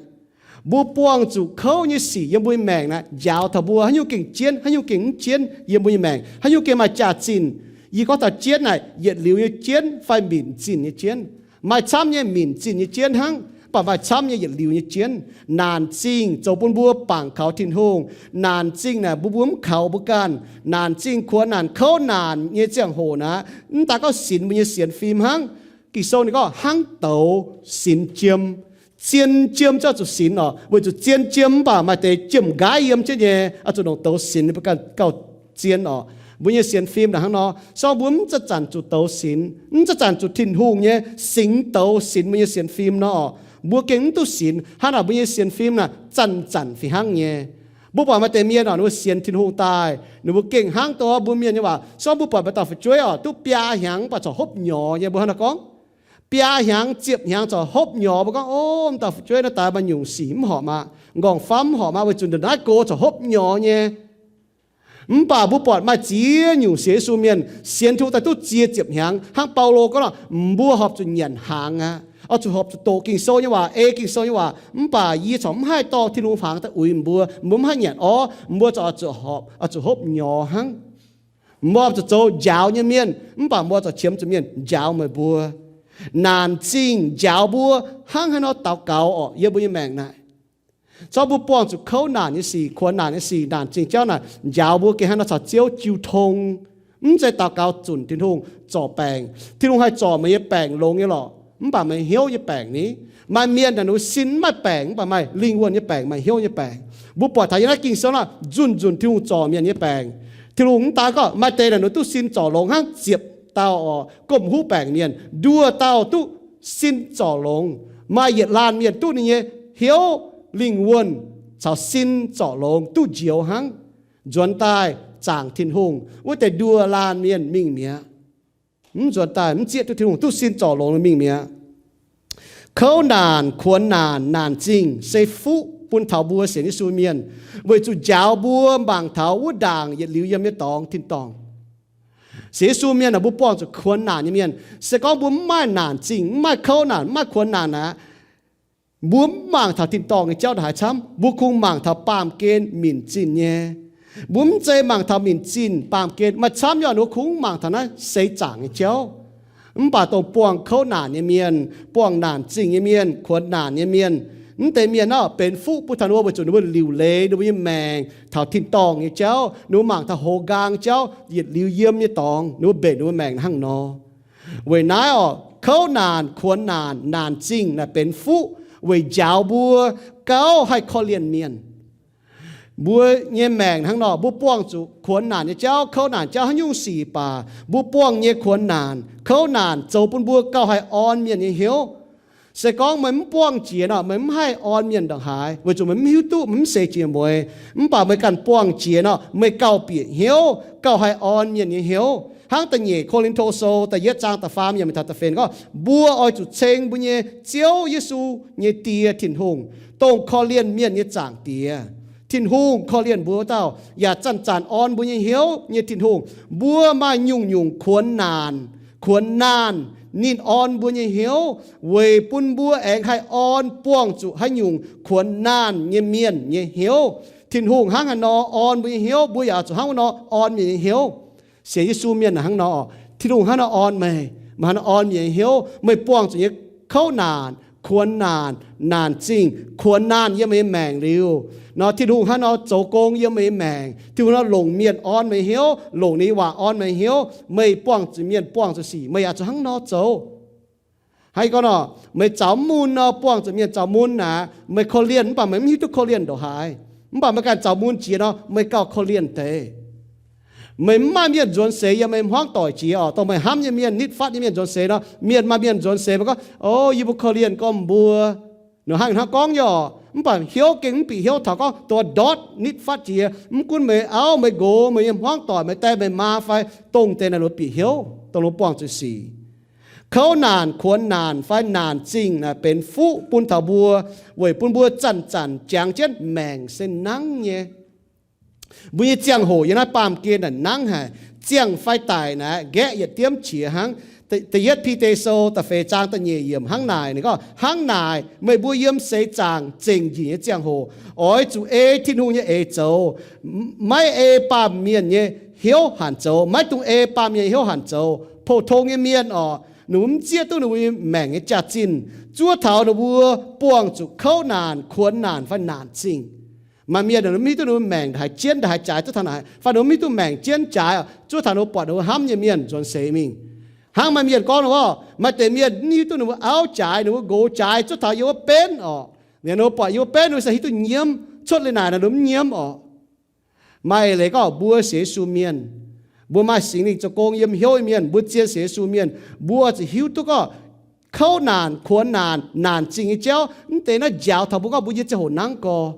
Mbuo buangh zuqc kouv nyei sic yiem mbuo nyei maengc naaic njaaux taux mbuo haaix nyungc gengh jienv, haaix nyungc gengh mv jienv yiem mbuo nyei maengc, haaix nyungc gengh maaih jaax-zinh. Yie gorngv taux jienv naaic yietc liuz nyei jienv fai minc zinh nyei jienv. Maaih camv nyei minc zinh nyei jienv hnangv, mv baac maaih camv nyei yietc liuz nyei jienv. Naanc zingh zoux bun mbuo bangc kaux Tin-Hungh. Naanc zingh naaic mbuo, mbuo mv kaux mbuo ganh. Naanc zingh kuonx naanc kouv naanc nyei ziangh hoc naaic, mv daaih gorngv sinx mbuo nyei sienx fim hnangv. Ging-Sou ninh gorngv hnangv douz sinx jiem. Zien jiem ziouc zuqc sinx orqc. Weic zuqc zien jiem mv baac maaih deix jiem nqaaiv yiem jienv nyei, oix zuqc longc douz sinx ninh mbuo ganh gauh zien orqc. Mbuo nyei sienx fim naaic hnangv nor, se gorngv mbuo mv zanc-zanc zuqc douz sinx, mv zanc-zanc zuqc Tin-Hungh nyei singx douz sinx mbuo nyei sienx fim nor, mbuo gengh mv duqv sinx. Hnangv naaic mbuo nyei sienx fim naaic zanc-zanc fih hnangv nyei. Mbuo buatc maaih deix mienh orqc, ninh mbuo sienx Tin-Hungh daaih, ninh mbuo gengh hnangv douz mbuo mienh nyei waac. Se gorngv mbuo buatc maaih dauh fu'jueiv orqc, duqv biaa hnyangx mv baac corc hopv nyorx nyei, mbuo hnangv naaiv gorngv, biaa hnyangx ziepc hnyangx corc hopv nyorx, mbuo gorngv, O, m'dauh fu'jueiv naaiv daaih maaih nyungc sic mv horpc aqv, m'nqorngv famv mv horpc aqv, weic zuqc ndongc naaiv gox corc hopv nyorx nyei. Mv baac mbuo buatc maaih ziex nyungc sienx Yesu mienh sienx Tin-Hungh daaih duqv ziex ziepc hnyangx, hnangv Baulo gorngv nor, mbuo horpc zuqc nyanc hnaangx aqv, oix zuqc horpc zuqc doqc Ging-Sou nyei waac, ei Ging-Sou nyei waac. Mv baac yie corc mv haih dorh Tin-Hungh hnaangx daaih uix mbuo, mbuo mv haih nyanc orv, mbuo corc oix zuqc horpc, oix zuqc hopv nyorx hnangv. Mbuo oix zuqc zoux njaaux nyei mienh, mv baac mbuo corc qiemx zuqc mienh njaaux meih mbuo. Naanc zingh njaaux mbuo hnangv haaix nor daux gaux orqc, yiem mbuo nyei maengc naaic. Se gorngv mbuo buangh zuqc kouv naanc nyei sic, kuonx naanc nyei sic, naanc zingh jauv naaic njaaux mbuo gengh hnangv nor caux Ziouv jiu tong. Mv zeiz daux gaux zunc Tin-Hungh zorc baengc. Tin-Hungh haih zorc meih nyei baengc longx nyei lorqc, mv baac meih hnyouv nyei baengc ni. Maaih mienh naaic ninh mbuo sin mv maaih baengc, mv baac maaih lingh wuonh nyei baengc, maaih hnyouv nyei baengc. Mbuo buatc taux yiem naaiv Ging-Sou nor, nzunc nzunc Tin-Hungh zorc mienh nyei baengc. Tin-Hungh mv daan gorngv maaih deix naaic ninh mbuo duqv sin zorc longx hnangv ziepc dauh orqc, gomh huv baengc mienh, nduoh dauh duqv sin zorc longx. Maaih yietc laanh mienh duqv ninh nyei hnyouv, lingh wuonh caux sin zorc longx duqv njoux hnangv. Nzuonx daaih zaangc Tin-Hungh wuov deix nduoh laanh mienh mingh mi'aqv. Mv nzuonx daaih mv zieqv duqv Tin-Hungh, duqv sin zorc longx mingh mi'aqv. Kouv naanc, kuonx naanc, naanc zingh se fuqv bun taux mbuo sienx Yesu mienh, weic zuqc njaaux mbuo mangc taux wuov ndaangc yietc liuz yiem nyei dorngx tin-dorngh. Sienx Yesu mienh aah, mbuo buangh zuqc kuonx naanc nyei mienh. Se gorngv mbuo mv maaih naanc zingh, mv maaih kouv naanc, mv maaih kuonx naanc aqv, mbuo mv mangc taux tin-dorngh nyei jauv ndongc haaix camv. Mbuo kungx mangc taux baamh gen minc zinh nyei. Mbuo mv zeiz mangc taux minc zinh baamh gen, maaih camv nyei ninh mbuo kungx mangc taux naaiv seix zaangc nyei jauv. Mv baac dongh buangh kouv naanc nyei mienh, buangh naanc zingh nyei mienh, kuonx naanc nyei mienh, mv deix mienh nor benx fuqv bun taux ninh mbuo weic zuqc ninh mbuo liuc leiz ninh mbuo nyei maengc taux tin-dorngh nyei jauv. Ninh mbuo mangc taux hoz nqaang jauv yietc liuz yiem nyei dorngx, ninh mbuo mbenc ninh mbuo maengc hnangv nor. Weic naaiv orqc, kouv naanc, kuonx naanc, naanc zingh naaic benx fuqv weic njaaux mbuo gauh haih korv-lienh mienh. Mbuo nyei maengc hnangv nor, mbuo buangh zuqc kuonx naanc nyei jauv, kouv naanc jauv haaix nyungc sic baac, mbuo buangh nyei kuonx naanc, kouv naanc zoux bun mbuo gauh haih orn mienh nyei hnyouv. Se gorngv meih mv buangh jiex nor, meih mv haih orn mienh ndongc haaix, weic zuqc meih mv hiuv duqv, meih mv seix jiex mueiz. Mv baac meih ganh buangh jiex nor, meih gauh bieqc hnyouv, gauh haih orn mienh nyei hnyouv. Hnangv da'nyeic Ko^lin^to Sou da'yietv zaang da'faam yiemc taux da'feix gorngv, mbuo oix zuqc ceng mbuo nyei Ziouv Yesu nyei Die Tin-Hungh, dongh korv-lienh mienh nyei Zaangc Diex. Tin-Hungh korv-lienh mbuo wuov dauh, yaac zanc-zanc orn mbuo nyei hnyouv nyei Tin-Hungh. Mbuo maaih nyungc-nyungc kuonx naanc, kuonx naanh, ninh orn mbuo nyei hnyouv weic bun mbuo aengx haih orn buangh zuqc haaix nyungc kuonx naanh nyei mienh nyei hnyouv. Tin-Hungh hnangv haaix nor orn mbuo nyei hnyouv, mbuo yaac oix zuqc hnangv wuov nor orn mienh nyei hnyouv. Sienx Yesu mienh hnangv nor, Tin-Hungh hnangv nor orn meih, meih hnangv nor orn mienh nyei hnyouv. Meih buangh zuqc nyei kouv naanc, kuonx naanc, naanc zingh, kuonx naanh yiem meih nyei maengc liuz nor, Tin-Hungh hnangv nor zoux gong yiem meih nyei maengc. Tin-Hungh hnangv nor longc mienh orn meih nyei hnyouv, longc ninh nyei waac orn meih nyei hnyouv. Meih buangh zuqc mienh, buangh zuqc sic, meih yaac zuqc hnangv nor zoux. Hnangv gorngv nor, meih zaux mun nor, buangh zuqc mienh zaux mun aqv, meih korv-lienh mv baac meih mv hiuv duqv korv-lienh ndongc haaix. Mv baac meih ganh zaux mun jiex nor, meih gauh korv-lienh deix. Meih mv maaih mienh nzuonx seix yiem meih hmuangv doic jiex orqc, dongh meih hnamv nyei mienh, nitv fatv nyei mienh nzuonx seix nor, mienh maaih mienh nzuonx seix, meih gorngv, O, yie mbuo korv-lienh gorngv mbuo. Ninh hnangv, hnangv gorngv nyei orqc, mv baac hnyouv gengh mv bieqc hnyouv taux gorngv dongh ndortv nitv fatv jiex. Mv gunv meih auv, meih nqox, meih nyei hmuangv doic, meih die, meih maa fai dongh deix naaic ninh mbuo bieqc hnyouv, dongh ninh mbuo buangh zuqc sic. Kouv naanc, kuonx naanc fai naanc zingh naaic benx fuqv bun taux mbuo, weic bun mbuo zanc-zanc jangx jienv maengc se nangv nyei. Mbuo nyei ziangh hoc yiem naaiv baamh gen naaic nangv haic, ziangh fai daic naaic nqaeqv yietc diemv qiex hnangv. Da'yietv Bide Sou da'feix zaang da'nyeic yiemc hnangv naaic, ninh gorngv, hnangv naaic meih mbuo yiem seix zaangc zengc njiec nyei ziangh hoc oix zuqc ei Tin-Hungh nyei eix zoux, maiv ei baamh mienh nyei hnyouv hanc zoux, maiv dungx ei baamh mienh nyei hnyouv hanc zoux. Pou-tong nyei mienh orqc, ninh mbuo mv zieqv duqv ninh mbuo nyei maengc nyei jaax-zinh, zuov taux ninh mbuo buangh zuqc kouv naanc, kuonx naanc fai naanc zingh. Maaih mienh ninh mv hiuv duqv ninh mbuo maengc haaix jienv haaix jaaix zuov taux naaic, fai ninh mv hiuv duqv maengc jienv jaaix, zuov taux ninh mbuo buatc ninh mbuo hnamv nyei mienh nzuonx seix mingh. Hnangv maaih mienh gorngv nor, maaih deix mienh mv hiuv duqv ninh mbuo auv jaaix, ninh mbuo nqox jaaix zuov taux yiem wuov benv orqc. Ninh mbuo buatc yiem wuov benv ninh mbuo se hiuv duqv nyiemv, cuotv liuz naaic ninh mbuo mv nyiemv orqc. Maaih leiz gorngv mbuo sienx Yesu mienh, mbuo maaih Singx Lingh zoux gong yiem hnyouv nyei mienh, mbuo zien sienx Yesu mienh, mbuo zuqc hiuv duqv gorngv kouv naanc, kuonx naanc, naanc zingh nyei jauv mv deix naaiv njaaux taux mbuo gorngv mbuo nyei ziangh hoc nangv gorx.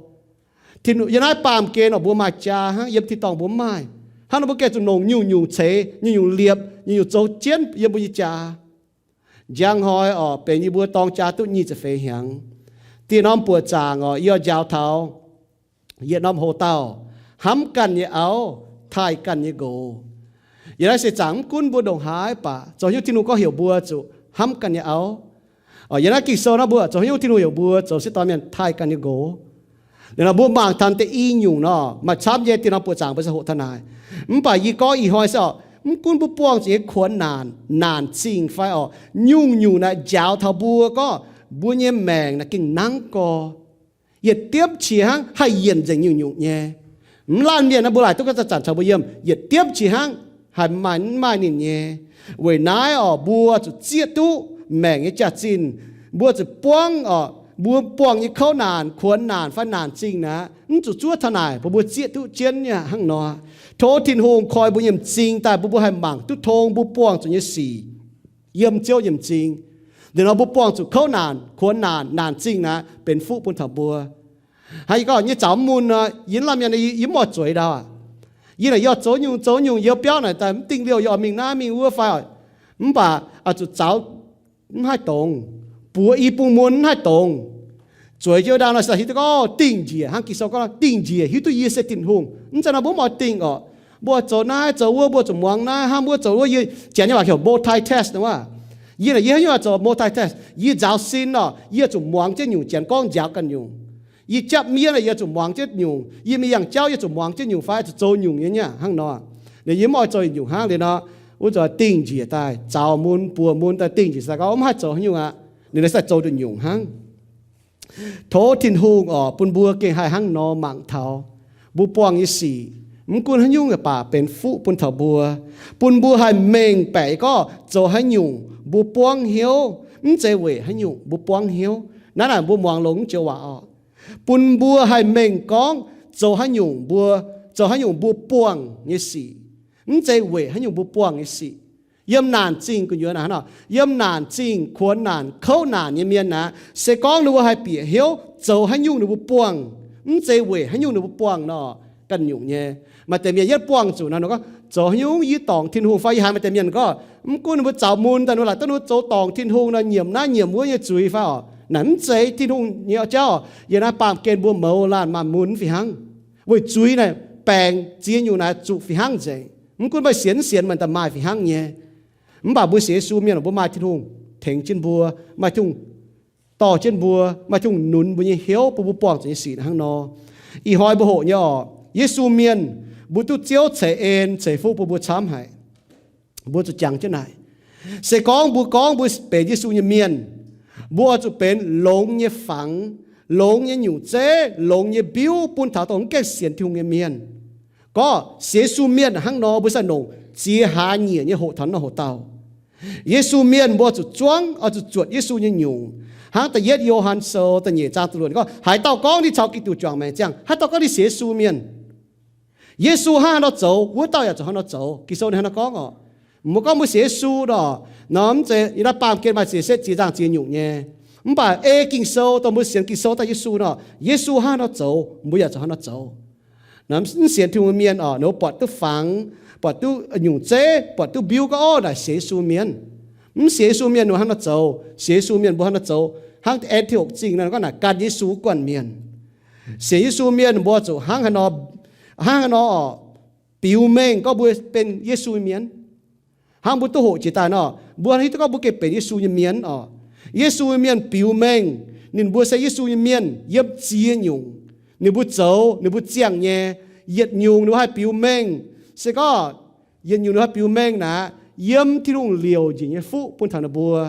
Yiem naaiv baamh gen orqc, mbuo maaih jaa hnangv, yiem tin-dorngh mbuo mv maaih. Hnangv nor mbuo gengh zuqc longc nyungc-nyungc ceix, nyungc-nyungc liepc, nyungc-nyungc zoux jienv yiem mbuo nyei jaa. Njang hnoi orqc, benx yie mbuo dorng jaa duqv nyic ziepc feix hnyangx. Dieh norm buoqc zaangc orqc, yie njaaux taux yietc norm hoc-dauh, hnamv ganh nyei auv, taaih ganh nyei nqox. Yiem naaiv seix zaangc mv gunv mbuo ndongc haaix baac zoux haaix nyungc Tin-Hungh gorngv heuc mbuo zuqc hnamv ganh nyei auv. Yiem naaiv Ging-Sou naaiv mbuo zoux haaix nyungc Tin-Hungh heuc mbuo zoux sieqv dorn mienh taaih ganh nyei nqox. Liuz nor mbuo mangc taux deix i nyungc nor, maaih camv nyei, dieh norm buoqc zaangc mbuo se hoqc taux naaic. Mv baac yie gorngv ih hnoi se orqc, mv gunv mbuo buangh zuqc nyei kuonx naanc, naanc zingh fai orqc, nyungc-nyungc naaic njaaux taux mbuo gorngv mbuo nyei maengc naaic gengh nangv gorx. Yietc diemv qiex hnangv haih yienc nzengc nyungc-nyungc nyei. Mv laanh mienh naaiv mbuo laaic duqv gorngv zanc-zanc caux mbuo yiem, yietc diemv qiex hnangv haih maaih, mv maaih ninh nyei. Weic naaiv orqc, mbuo zuqc zieqv duqv maengc nyei jaax-zinh. Mbuo zuqc buangv orqc, mbuo buangh nyei kouv naanc, kuonx naanc fai naanc zingh naaic, mv zuqc zuov taux naaic, mbuo mbuo zieqv duqv jienv nyei hnangv nor. Tov Tin-Hungh koi mbuo nyei m'zing daaih, mbuo mbuo haih mangc duqv tong mbuo buangh zuqc nyei sic yiem Ziouv nyei m'zing. Liuz nor mbuo buangh zuqc kouv naanc, kuonx naanc, naanc zingh naaic benx fuqv bun taux mbuo. Hnangv yie gorngv nyei zaux mv mun nor, yie mv lamh mienh, yie mv oix zueiz ndau aqv. Yie naaic yie oix zoux nyungc zoux nyungc, yie biauv naaic daaih mv dingh liouh, yie oix mingh naaiv mingh wuov fai oc. Mv baac oix zuqc zaux mv haih dongz, buoz i bung mun mv haih dongz. Zueiz jienv ndau nor se hiuv duqv gorngv dingh njiec, hnangv Ging-Sou gorngv dingh njiec hiuv duqv yie se Tin-Hungh. Mv zeiz nor mbuo mv oix dingh orqc. Mbuo zoux naaiv zoux wuov, mbuo zuqc muangx naaiv hnangv, mbuo zoux wuov, yie janx nyei waac heuc multitask nor. Yie naaic yie haaix nyungc oix zoux multitask, yie nzaaux sin orqc, yie zuqc muangx jienv nyungc, janx gorngv njaaux ganh nyungc. Yie japv miev naaic yie zuqc muangx jienv nyungc, yie mingh yangh jauv yie zuqc muangx jienv nyungc fai zuqc zoux nyungc nyei nyei hnangv nor. Ninh yie mv oix zoux nyungc hnangv liuz nor, wuov zanc dingh njiec daaih, zaux mun buoz mun daaih dingh njiec daaih gorngv mv haih zoux haaix nyungc aqv. Ninh se zoux nduqc nyungc hnangv. Tov Tin-Hungh orqc, bun mbuo gengh haih hnangv nor mangc taux mbuo buangh nyei sic, mv gunv haaix nyungc baac benx fuqv bun taux mbuo, bun mbuo haih mengh baeqc gorngv zoux haaix nyungc mbuo buangv hnyouv, mv zeiz weic haaix nyungc mbuo buangv hnyouv. Naaiv naaic mbuo muangx longx joux waac orqc. Bun mbuo haih mengh gorngv zoux haaix nyungc mbuo, zoux haaix nyungc mbuo buangh nyei sic, mv zeiz weic haaix nyungc mbuo buangh nyei sic. Yiem naanc zingh gu'nyuoz naaic hnangv nor, yiem naanc zingh kuonx naanc kouv naanc nyei mienh aqv, se gorngv ninh mbuo haih bieqc hnyouv zoux haaix nyungc ninh mbuo buangh, mv zeiz weic haaix nyungc ninh mbuo buangh nor, ganh nyungc nyei. Maaih deix mienh yietv buangh zuqc nor, ninh gorngv zoux haaix nyungc yie dorngc Tin-Hungh fai? Yie haiz maaih deix mienh gorngv mv gunv ninh mbuo zaux mun daaih, ninh mbuo laaic duqv ninh mbuo zoux dorngc Tin-Hungh nor, nyiemc naaiv nyiemc wuov nyei zuiz fai orqc. Naaic mv zeiz Tin-Hungh nyei jauv. Yiem naaiv baamh gen mbuo mouz laanh maaih mun fih hnangv, weic zuiz naaic baengc ziex nyungc naaic zuqc fih hnangv nzengc. Mv gunv meih sienx mv sienx, maaih daaih maaih fih hnangv nyei. Mv baac mbuo sienx Yesu mienh, mbuo maaih Tin-Hungh tengx jienv mbuo, maaih Tin-Hungh dorh jienv mbuo, maaih Tin-Hungh nunz mbuo nyei hnyouv bun mbuo buangh zuqc nyei sic hnangv nor. Ih hnoi mbuo hoqc nyei orqc, Yesu mienh, mbuo duqv Ziouv ceix en ceix fuqv bun mbuo camv haic. Mbuo zuqc jangx jienv naaic, se gorngv mbuo gorngv mbuo benx Yesu nyei mienh, mbuo oix zuqc benx longx nyei fangx, longx nyei nyungc zeiv, longx nyei mbiuv bun taux dongh mv gaengh sienx Tin-Hungh nyei mienh. Gorngv sienx Yesu mienh hnangv nor, mbuo sai nongc ziex hlaax nyieqc nyei hoqc taux nor hoqc dauh. Yesu mienh mbuo zuqc zuangv, oix zuqc zuotc Yesu nyei nyungc. Hnangv da'yietv Yo^han Sou da'nyeic zaang da'luoqc gorngv, haaix dauh gorngv ninh caux Giduc juangc maengc ziangh, haaix dauh gorngv ninh sienx Yesu mienh, Yesu hnangv haaix nor zoux, wuov dauh yaac zuqc hnangv nor zoux. Ging-Sou ninh hnangv nor gorngv orqc. Mbuo gorngv mbuo sienx Yesu nor, nor mv zeiz yiem naaiv baamh gen maaih ziex setv ziex zaangh ziex nyungc nyei. Mv baac ei Ging-Sou dongh mbuo sienx Ging-Sou daaih Yesu nor, Yesu hnangv haaix nor zoux, mbuo yaac zuqc hnangv nor zoux. Mv sienx Tin-Hungh mienh orqc, ninh mbuo buatc duqv fangx, buatc duqv nyungc zeiv, buatc duqv mbiuv gorngv, orv, naaic sienx Yesu mienh. Mv sienx Yesu mienh ninh mbuo hnangv nor zoux? Sienx Yesu mienh mbuo hnangv nor zoux? Hnangv An^ti^okc Zingh nor gorngv naaic gan Yesu guanh mienh. Sienx Yesu mienh mbuo zuqc hnangv haaix nor Hnangv nor oc, biux mengh gorngv mbuo benx Yesu nyei mienh. Hnangv mbuo duqv hoqc jiex daaih nor, mbuo hiuv duqv gorngv mbuo gengh benx Yesu nyei mienh oc. Yesu nyei mienh biux mengh ninh mbuo se Yesu nyei mienh yiem ziex nyungc. Ninh mbuo zoux, ninh mbuo ziangh nyei, yietc nyungc ninh mbuo haih biux mengh. Se gorngv yietc nyungc ninh mbuo haih biux mengh naaic, yiem Tin-Hungh liouc njiec nyei fuqv bun taux ninh mbuo.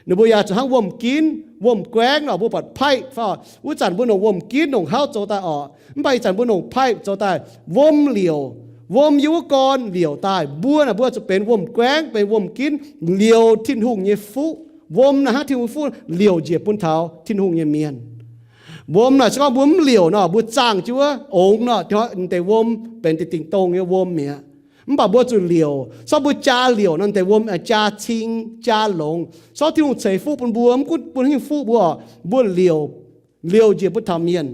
Ninh mbuo yaac zuqc hnangv wuom-ginv, wuom-guaengv nor, mbuo buatc paipv fai, wuov zanc mbuo nongc wuom-ginv nongc hauv zoux daaih oc. Mv baac ih zanc mbuo nongc paipv zoux daaih, wuom liouc, wuom yiem wuov gorn liouc daaih. Mbuo naaic mbuo zuqc benx wuom-guaengv, benx wuom-ginv liouc Tin-Hungh nyei fuqv. Wuom naaic hnangv Tin-Hungh nyei fuqv liouc njiec bun taux Tin-Hungh nyei mienh. Wuom naaic se gorngv mbuo mv liouc nor, mbuo zaangh jienv wuov ongx nor, deix wuom benx deix dingc dongh nyei wuom mi'aqv. Mv baac mbuo zuqc liouc. Se gorngv mbuo jaa liouc nor, deix wuom aengx jaa cing, jaa longx. Se gorngv Tin-Hungh ceix fuqv bun mbuo, mv gunv bun haaix nyungc fuqv mbuo oc, mbuo liouc, liouc njiec bun taux mienh,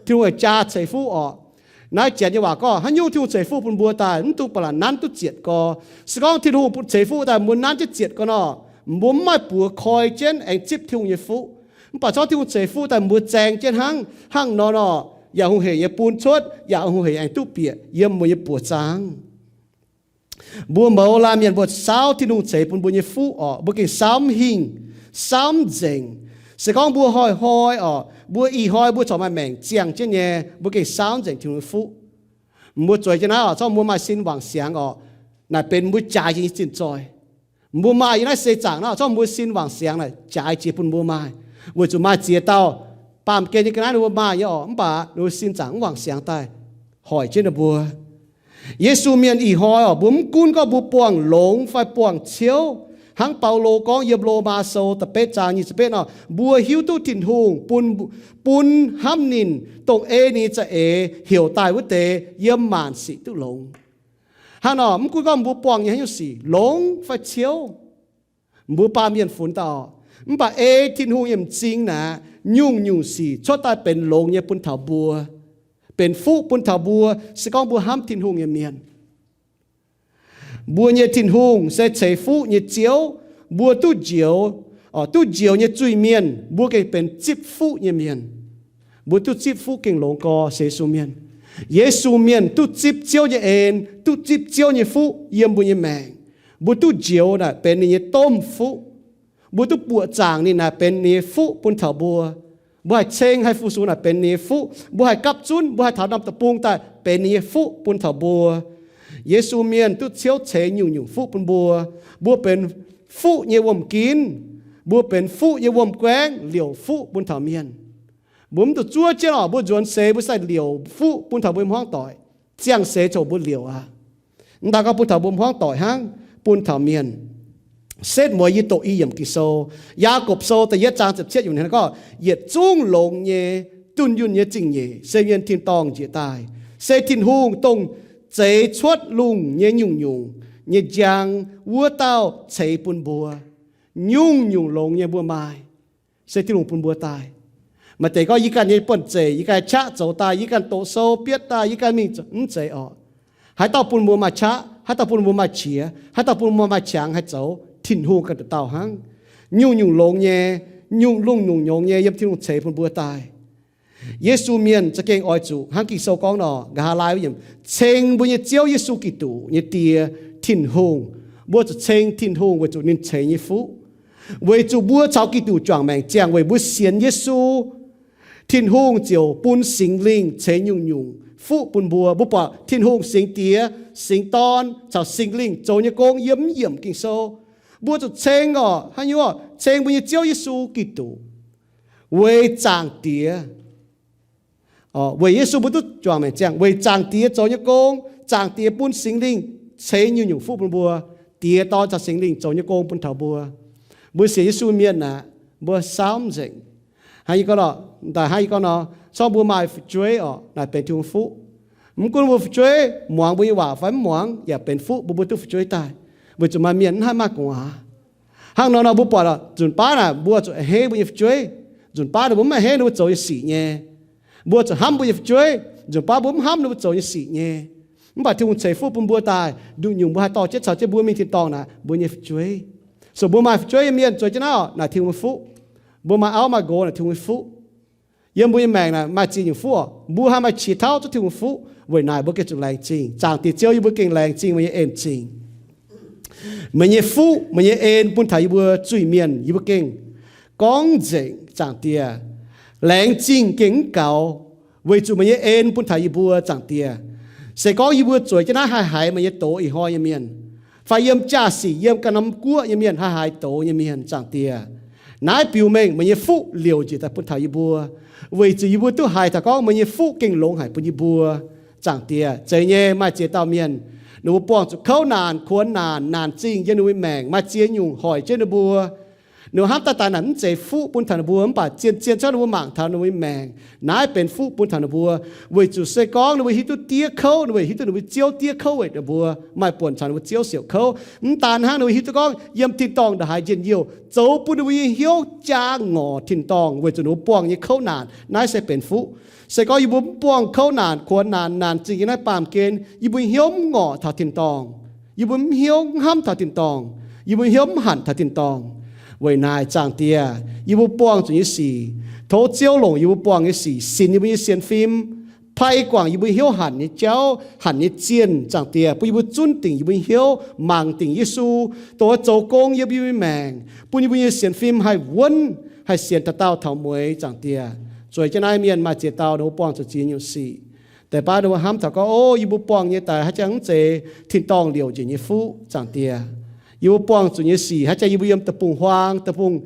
Tin-Hungh aengx jaa ceix fuqv oc. Naaiv janx nyei waac gorngv haaix nyungc Tin-Hungh ceix fuqv bun mbuo daaih, mv dungx ba'laqc nanv duqv zietc gorx. Se gorngv Tin-Hungh ceix fuqv daaih mbuo nanv jienv zietc gorx nor, mbuo mv maaih buoz koi jienv aengx zipv Tin-Hungh nyei fuqv. Mv baac se gorngv Tin-Hungh ceix fuqv daaih mbuo zaeng jienv hnangv, hnangv nor nor, yaac hungh heic nyei bun cuotv, yaac hungh heic aengx duqv bieqc yiem mbuo nyei buoz zaangv. Mbuo mouz laanh mienh mbuo saauv Tin-Hungh ceix bun mbuo nyei fuqv oc, mbuo gengh saauv mv hingh, saauv mv nzengc. Se gorngv mbuo hnoi-hnoi oc, mbuo ih hnoi mbuo corc maaih maengc ziangh jienv nyei, mbuo gengh saauv nzengc Tin-Hungh nyei fuqv. Mbuo zueiz jienv naaiv oc, zorqv mbuo maaih sin wangc siangx oc, naaic benx mbuo jaaix jiex nyei zinh zoih. Mbuo maaih yiem naaiv seix zaangc naaiv, zorqv mbuo sin wangc siangx naaic jaaix jiex bun mbuo maaih, weic zuqc maaih ziex dauh baamh gen nyei ga'naaiv ninh mbuo maaih nyei oc, mv baac ninh mbuo sin zaangc mv wangc siangx daaih hoic jienv ninh mbuo. Yesu mienh ih hnoi oc, mbuo mv gunv gorngv mbuo buangh longx fai buangh ciouv, hnangv Baulo gorngv yiem Lomaa Sou da'betv zaang nyic ziepc betv nor, mbuo hiuv duqv Tin-Hungh bun, bun hnamv ninh, dongh ei ninh nyei za'eix heuc daaih wuov deix yiem maanc sic duqv longx. Hnangv nor, mv gunv gorngv mbuo buangh nyei haaix nyungc sic, longx fai ciouv, mbuo baamh mienh funx daaih oc, mv baac ei Tin-Hungh nyei m'zing naaic, nyungc-nyungc sic cuotv daaih benx longx nyei bun taux mbuo, benx fuqv bun taux mbuo, se gorngv mbuo hnamv Tin-Hungh nyei mienh. Mbuo nyei Tin-Hungh se ceix fuqv nyei Ziouv. Mbuo duqv njoux, duqv njoux nyei zuiz-mienh, mbuo gengh benx zipv fuqv nyei mienh. Mbuo duqv zipv fuqv gengh longx gorx se Yesu mienh. Yesu mienh duqv zipv Ziouv nyei en, duqv zipv Ziouv nyei fuqv yiem mbuo nyei maengc. Mbuo duqv njoux naaic benx ninh nyei domh fuqv. Mbuo duqv buoqc zaangc ninh naaic benx ninh nyei fuqv bun taux mbuo. Mbuo haih ceng haih fu-sux naaic benx ninh nyei fuqv. Mbuo haih gapv zunv, mbuo haih taux norm deic-bung daaih benx ninh nyei fuqv bun taux mbuo. Yesu mienh duqv Ziouv ceix nyungc-nyungc fuqv bun mbuo. Mbuo benx fuqv nyei wuom-ginv. Mbuo benx fuqv nyei wuom-guaengv liouc fuqv bun taux mienh. Mbuo mv zuqc zuov jienv oc, mbuo nzuonx seix mbuo sai liouc fuqv bun taux mbuo hmuangv doic. Ziangh seix coc mbuo liouc aqv. Mv daaih gorngv bun taux mbuo hmuangv doic hnangv, bun taux mienh. Setv mueiz yie doqc i yiemc Ging-Sou, Yaagorpc Sou da'yietv zaang ziepc cietv yiemc gorngv, yietc zungv longx nyei, dunh yunh nyei zingh nyeic se mienh tin-dorngh njiec daaih, se Tin-Hungh dongh zeix cuotv lungh nyei nyungc-nyungc nyei njang wuov dauh ceix bun mbuo. Nyungc-nyungc longx nyei mbuo maaih, se Tin-Hungh bun mbuo daaih. Maaih deix gorngv yie ganh nyei buonv-zeic, yie ganh qaqv zoux daaih, yie ganh doqc sou bietv daaih, yie ganh mingh, mv zeiz orqc. Haaix dauh bun mbuo maaih qaqv? Haaix dauh bun mbuo maaih qiex? Haaix dauh bun mbuo maaih qangx haih zoux? Tin-Hungh ganh nduqc dauh hnangv. Nyungc-nyungc longx nyei, nyungc lungh nyungc nyongx nyei yiem Tin-Hungh ceix bun mbuo daaih. Yesu mienh za'gengh oix zuqc hnangv Ging-Sou gorngv nor, nqa'haav laai wuov yiemc, ceng mbuo nyei Ziouv Yesu Giduc nyei Die, Tin-Hungh. Mbuo zuqc ceng Tin-Hungh weic zuqc ninh ceix nyei fuqv. Weic zuqc mbuo caux Giduc juangc maengc ziangh weic mbuo sienx Yesu, Tin-Hungh ziouc bun Singx Lingh ceix nyungc-nyungc fuqv bun mbuo. Mbuo buatc Tin-Hungh Singx Diex, Singx Dorn caux Singx Lingh zoux nyei gong yiem mv yiemc Ging-Sou. Mbuo zuqc ceng orqc, haaix nyungc orqc? Ceng mbuo nyei Ziouv Yesu Giduc weic Zaangc Diex. Weic Yesu mbuo duqv juangc maengc ziangh, weic Zaangc Diex zoux nyei gong. Zaangc Diex bun Singx Lingh ceix nyungc-nyungc fuqv bun mbuo. Diex, Dorn caux Singx Lingh zoux nyei gong bun taux mbuo. Mbuo sienx Yesu mienh aqv, mbuo saauv nzengc. Hnangv yie gorngv nor, daaih hnangv yie gorngv nor, se gorngv mbuo maaih fu'jueiv orqc, naaic benx Tin-Hungh fuqv. Mv gunv mbuo fu'jueiv muangx mbuo nyei waac fai mv muangx, yaac benx fuqv bun mbuo duqv fu'jueiv daaih, weic zuqc maaih mienh mv haih maaih gu'nguaaz. Hnangv nor nor mbuo buatc oc, nzunc baav naaic mbuo zuqc a'hneiv mbuo nyei fu'jueiv. Nzunc baav naaic mbuo mv a'hneiv ninh mbuo zoux nyei sic nyei. Mbuo zuqc hnamv mbuo nyei fu'jueiv. Nzunc baav mbuo mv hnamv ninh mbuo zoux nyei sic nyei. Mv baac Tin-Hungh ceix fuqv bun mbuo daaih nduqc nyungc mbuo haih dorh jienv caux jienv mbuo mingh tin-dorngh naaic, mbuo nyei fu'jueiv. So mbuo maaih fu'jueiv nyei mienh zueiz jienv naaiv oc, naaic Tin-Hungh nyei fuqv. Mbuo maaih auv maaih nqox naaic Tin-Hungh nyei fuqv. Yiem mbuo nyei maengc naaic maaih ziex nyungc fuqv, mbuo haih maaih qiex tauv duqv Tin-Hungh fuqv. Weic naaic mbuo gengh zuqc laengz zingh. Zaangc Diex Ziouv, yie mbuo gengh laengz zingh meih nyei en-zingh. Meih nyei fuqv, meih nyei en bun taux yie mbuo zuiz-mienh, yie mbuo gengh gorngv nzengc, Zaangc Diex. Laengz zingh gengh mv gaux, weic zuqc meih nyei en bun taux yie mbuo, Zaangc Diex. Se gorngv yie mbuo zueiz jienv naaiv haih haiz meih nyei doz ih hnoi nyei mienh, fai yiem jaa-sic yiem ganh norm guoqv nyei mienh haih haiz doz nyei mienh, Zaangc Diex, naaiv biux mengh meih nyei fuqv liouc njiec daaih bun taux yie mbuo, weic zuqc yie mbuo duqv haiz taux gorngv meih nyei fuqv gengh longx haic bun yie mbuo, Zaangc Diex. Zeiz nyei, maaih ziex dauh mienh, ninh mbuo buangh zuqc kouv naanc, kuonx naanc, naanc zingh yiem ninh mbuo nyei maengc. Maaih ziex nyungc hoic jienv ninh mbuo. Ninh mbuo hnamv daaih daaih naaic mv zeiz fuqv bun taux ninh mbuo, mv baac zien-zien cuotv ninh mbuo mangc taux ninh mbuo nyei maengc, naaiv benx fuqv bun taux ninh mbuo, weic zuqc se gorngv ninh mbuo hiuv duqv diev kouv, ninh mbuo hiuv duqv ninh mbuo ziouv diev kouv weic ninh mbuo maaih buonc caux ninh mbuo ziouv siouc kouv. Mv daan hnangv, ninh mbuo hiuv duqv gorngv yiem tin-dorngh ndongc haaix njien-youh zoux bun ninh mbuo nyei hnyouv jaa ngorc tin-dorngh weic zuqc ninh mbuo buangh nyei kouv naanc. Naaiv se benx fuqv. Se gorngv yie mbuo mv buangh kouv naanc, kuonx naanc, naanc zingh yiem naaiv baamh gen, yie mbuo hnyouv mv ngorc taux tin-dorngh. Yie mbuo mv hnyouv mv hnamv taux tin-dorngh. Yie mbuo hnyouv mv hanc taux tin-dorngh. Weic naaic, Zaangc Diex, yie mbuo buangh zuqc nyei sic, tov Ziouv longc yie mbuo buangh nyei sic sinx yie mbuo nyei sienx fim, pai guangc yie mbuo hnyouv hanc nyei jauv, hanc nyei zienh, Zaangc Diex, bun yie mbuo zunv dingc yie mbuo nyei hnyouv, mangc dingc Yesu, dongh zoux gong yiem yie mbuo nyei maengc, bun yie mbuo nyei sienx fim haih wuonv, haih sienx dauh dauh taux mueiz, Zaangc Diex. Zueiz jienv naaiv mienh maaih ziex dauh ninh mbuo buangh zuqc ziex nyungc sic. Deix baav ninh mbuo hnamv taux gorngv, o, yie mbuo buangh nyei daaih haaix jangx mv zeiz tin-dorngh liouc njiec nyei fuqv, Zaangc Diex. Yie mbuo buangh zuqc nyei sic haaix jangx yie mbuo yiem deic-bung-huaang, deic-bung,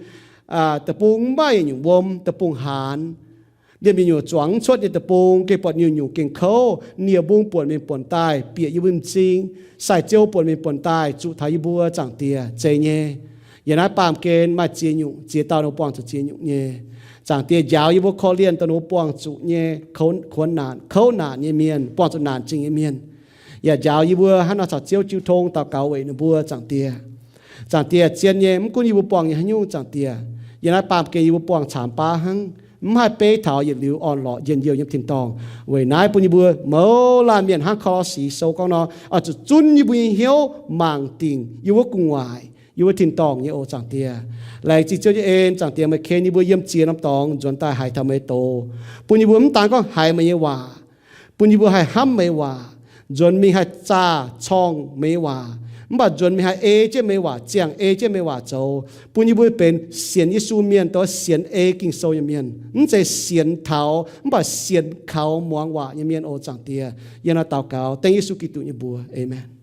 deic-bung mv maaih nyungc wuom, deic-bung haanz, liemh nyungc-nyungc zuangx mv cuotv nyei deic-bung, gengh buatc nyungc-nyungc gengh kouv, nie-mbung buonc mingh buonc daaih, bieqc yie mbuo m'zing, sai-ziou buonc mingh buonc daaih zuqc taux yie mbuo, Zaangc Diex, zeiz nyei. Yiem naaiv baamh gen maaih ziex nyungc, ziex dauh ninh mbuo buangh zuqc ziex nyungc nyei. Zaangc Diex, njaaux yie mbuo korv-lienh dongh ninh mbuo buangh zuqc nyei kuonx naanc, kouv naanc nyei mienh, buangh zuqc naanc zingh nyei mienh. Yaac njaaux yie mbuo hnangv nor caux Ziouv jiu tong daux gaux weic ninh mbuo, Zaangc Diex. Zaangc Diex, zien nyei, mv gunv yie mbuo buangh nyei haaix nyungc, Zaangc Diex, yiem naaiv baamh gen yie mbuo buangh caamx baav hnangv, mv haih beiv taux yietc liuz orn-lorqc njien-youh yiem tin-dorngh. Weic naaiv bun yie mbuo mouz laanh mienh hnangv Ko^lo^si Sou gorngv nor, oix zuqc zunv yie mbuo nyei hnyouv mangc dingc yie mbuo gu'nguaaic, yie mbuo tin-dorngh nyei oc, Zaangc Diex. Laengz zingh Ziouv nyei en, Zaangc Diex, meih ken yie mbuo yiem ziex norm dorngx nzuonx daaih haiz taux meih doz, bun yie mbuo mv daan gorngv haiz meih nyei waac, bun yie mbuo haih hnamv meih nyei waac, nzuonx mingh haih zaah corngh meih nyei waac, mv baac nzuonx mingh haih ei jienv meih nyei waac, ziangh ei jienv meih nyei waac zoux, bun yie mbuo benx sienx Yesu mienh, dongh sienx ei Ging-Sou nyei mienh, mv zeiz sienx taux mv baac sienx kaux muangx waac nyei mienh oc, Zaangc Diex. Yie hnangv naaiv daux gaux dengv Yesu Giduc nyei mbuox, aamen.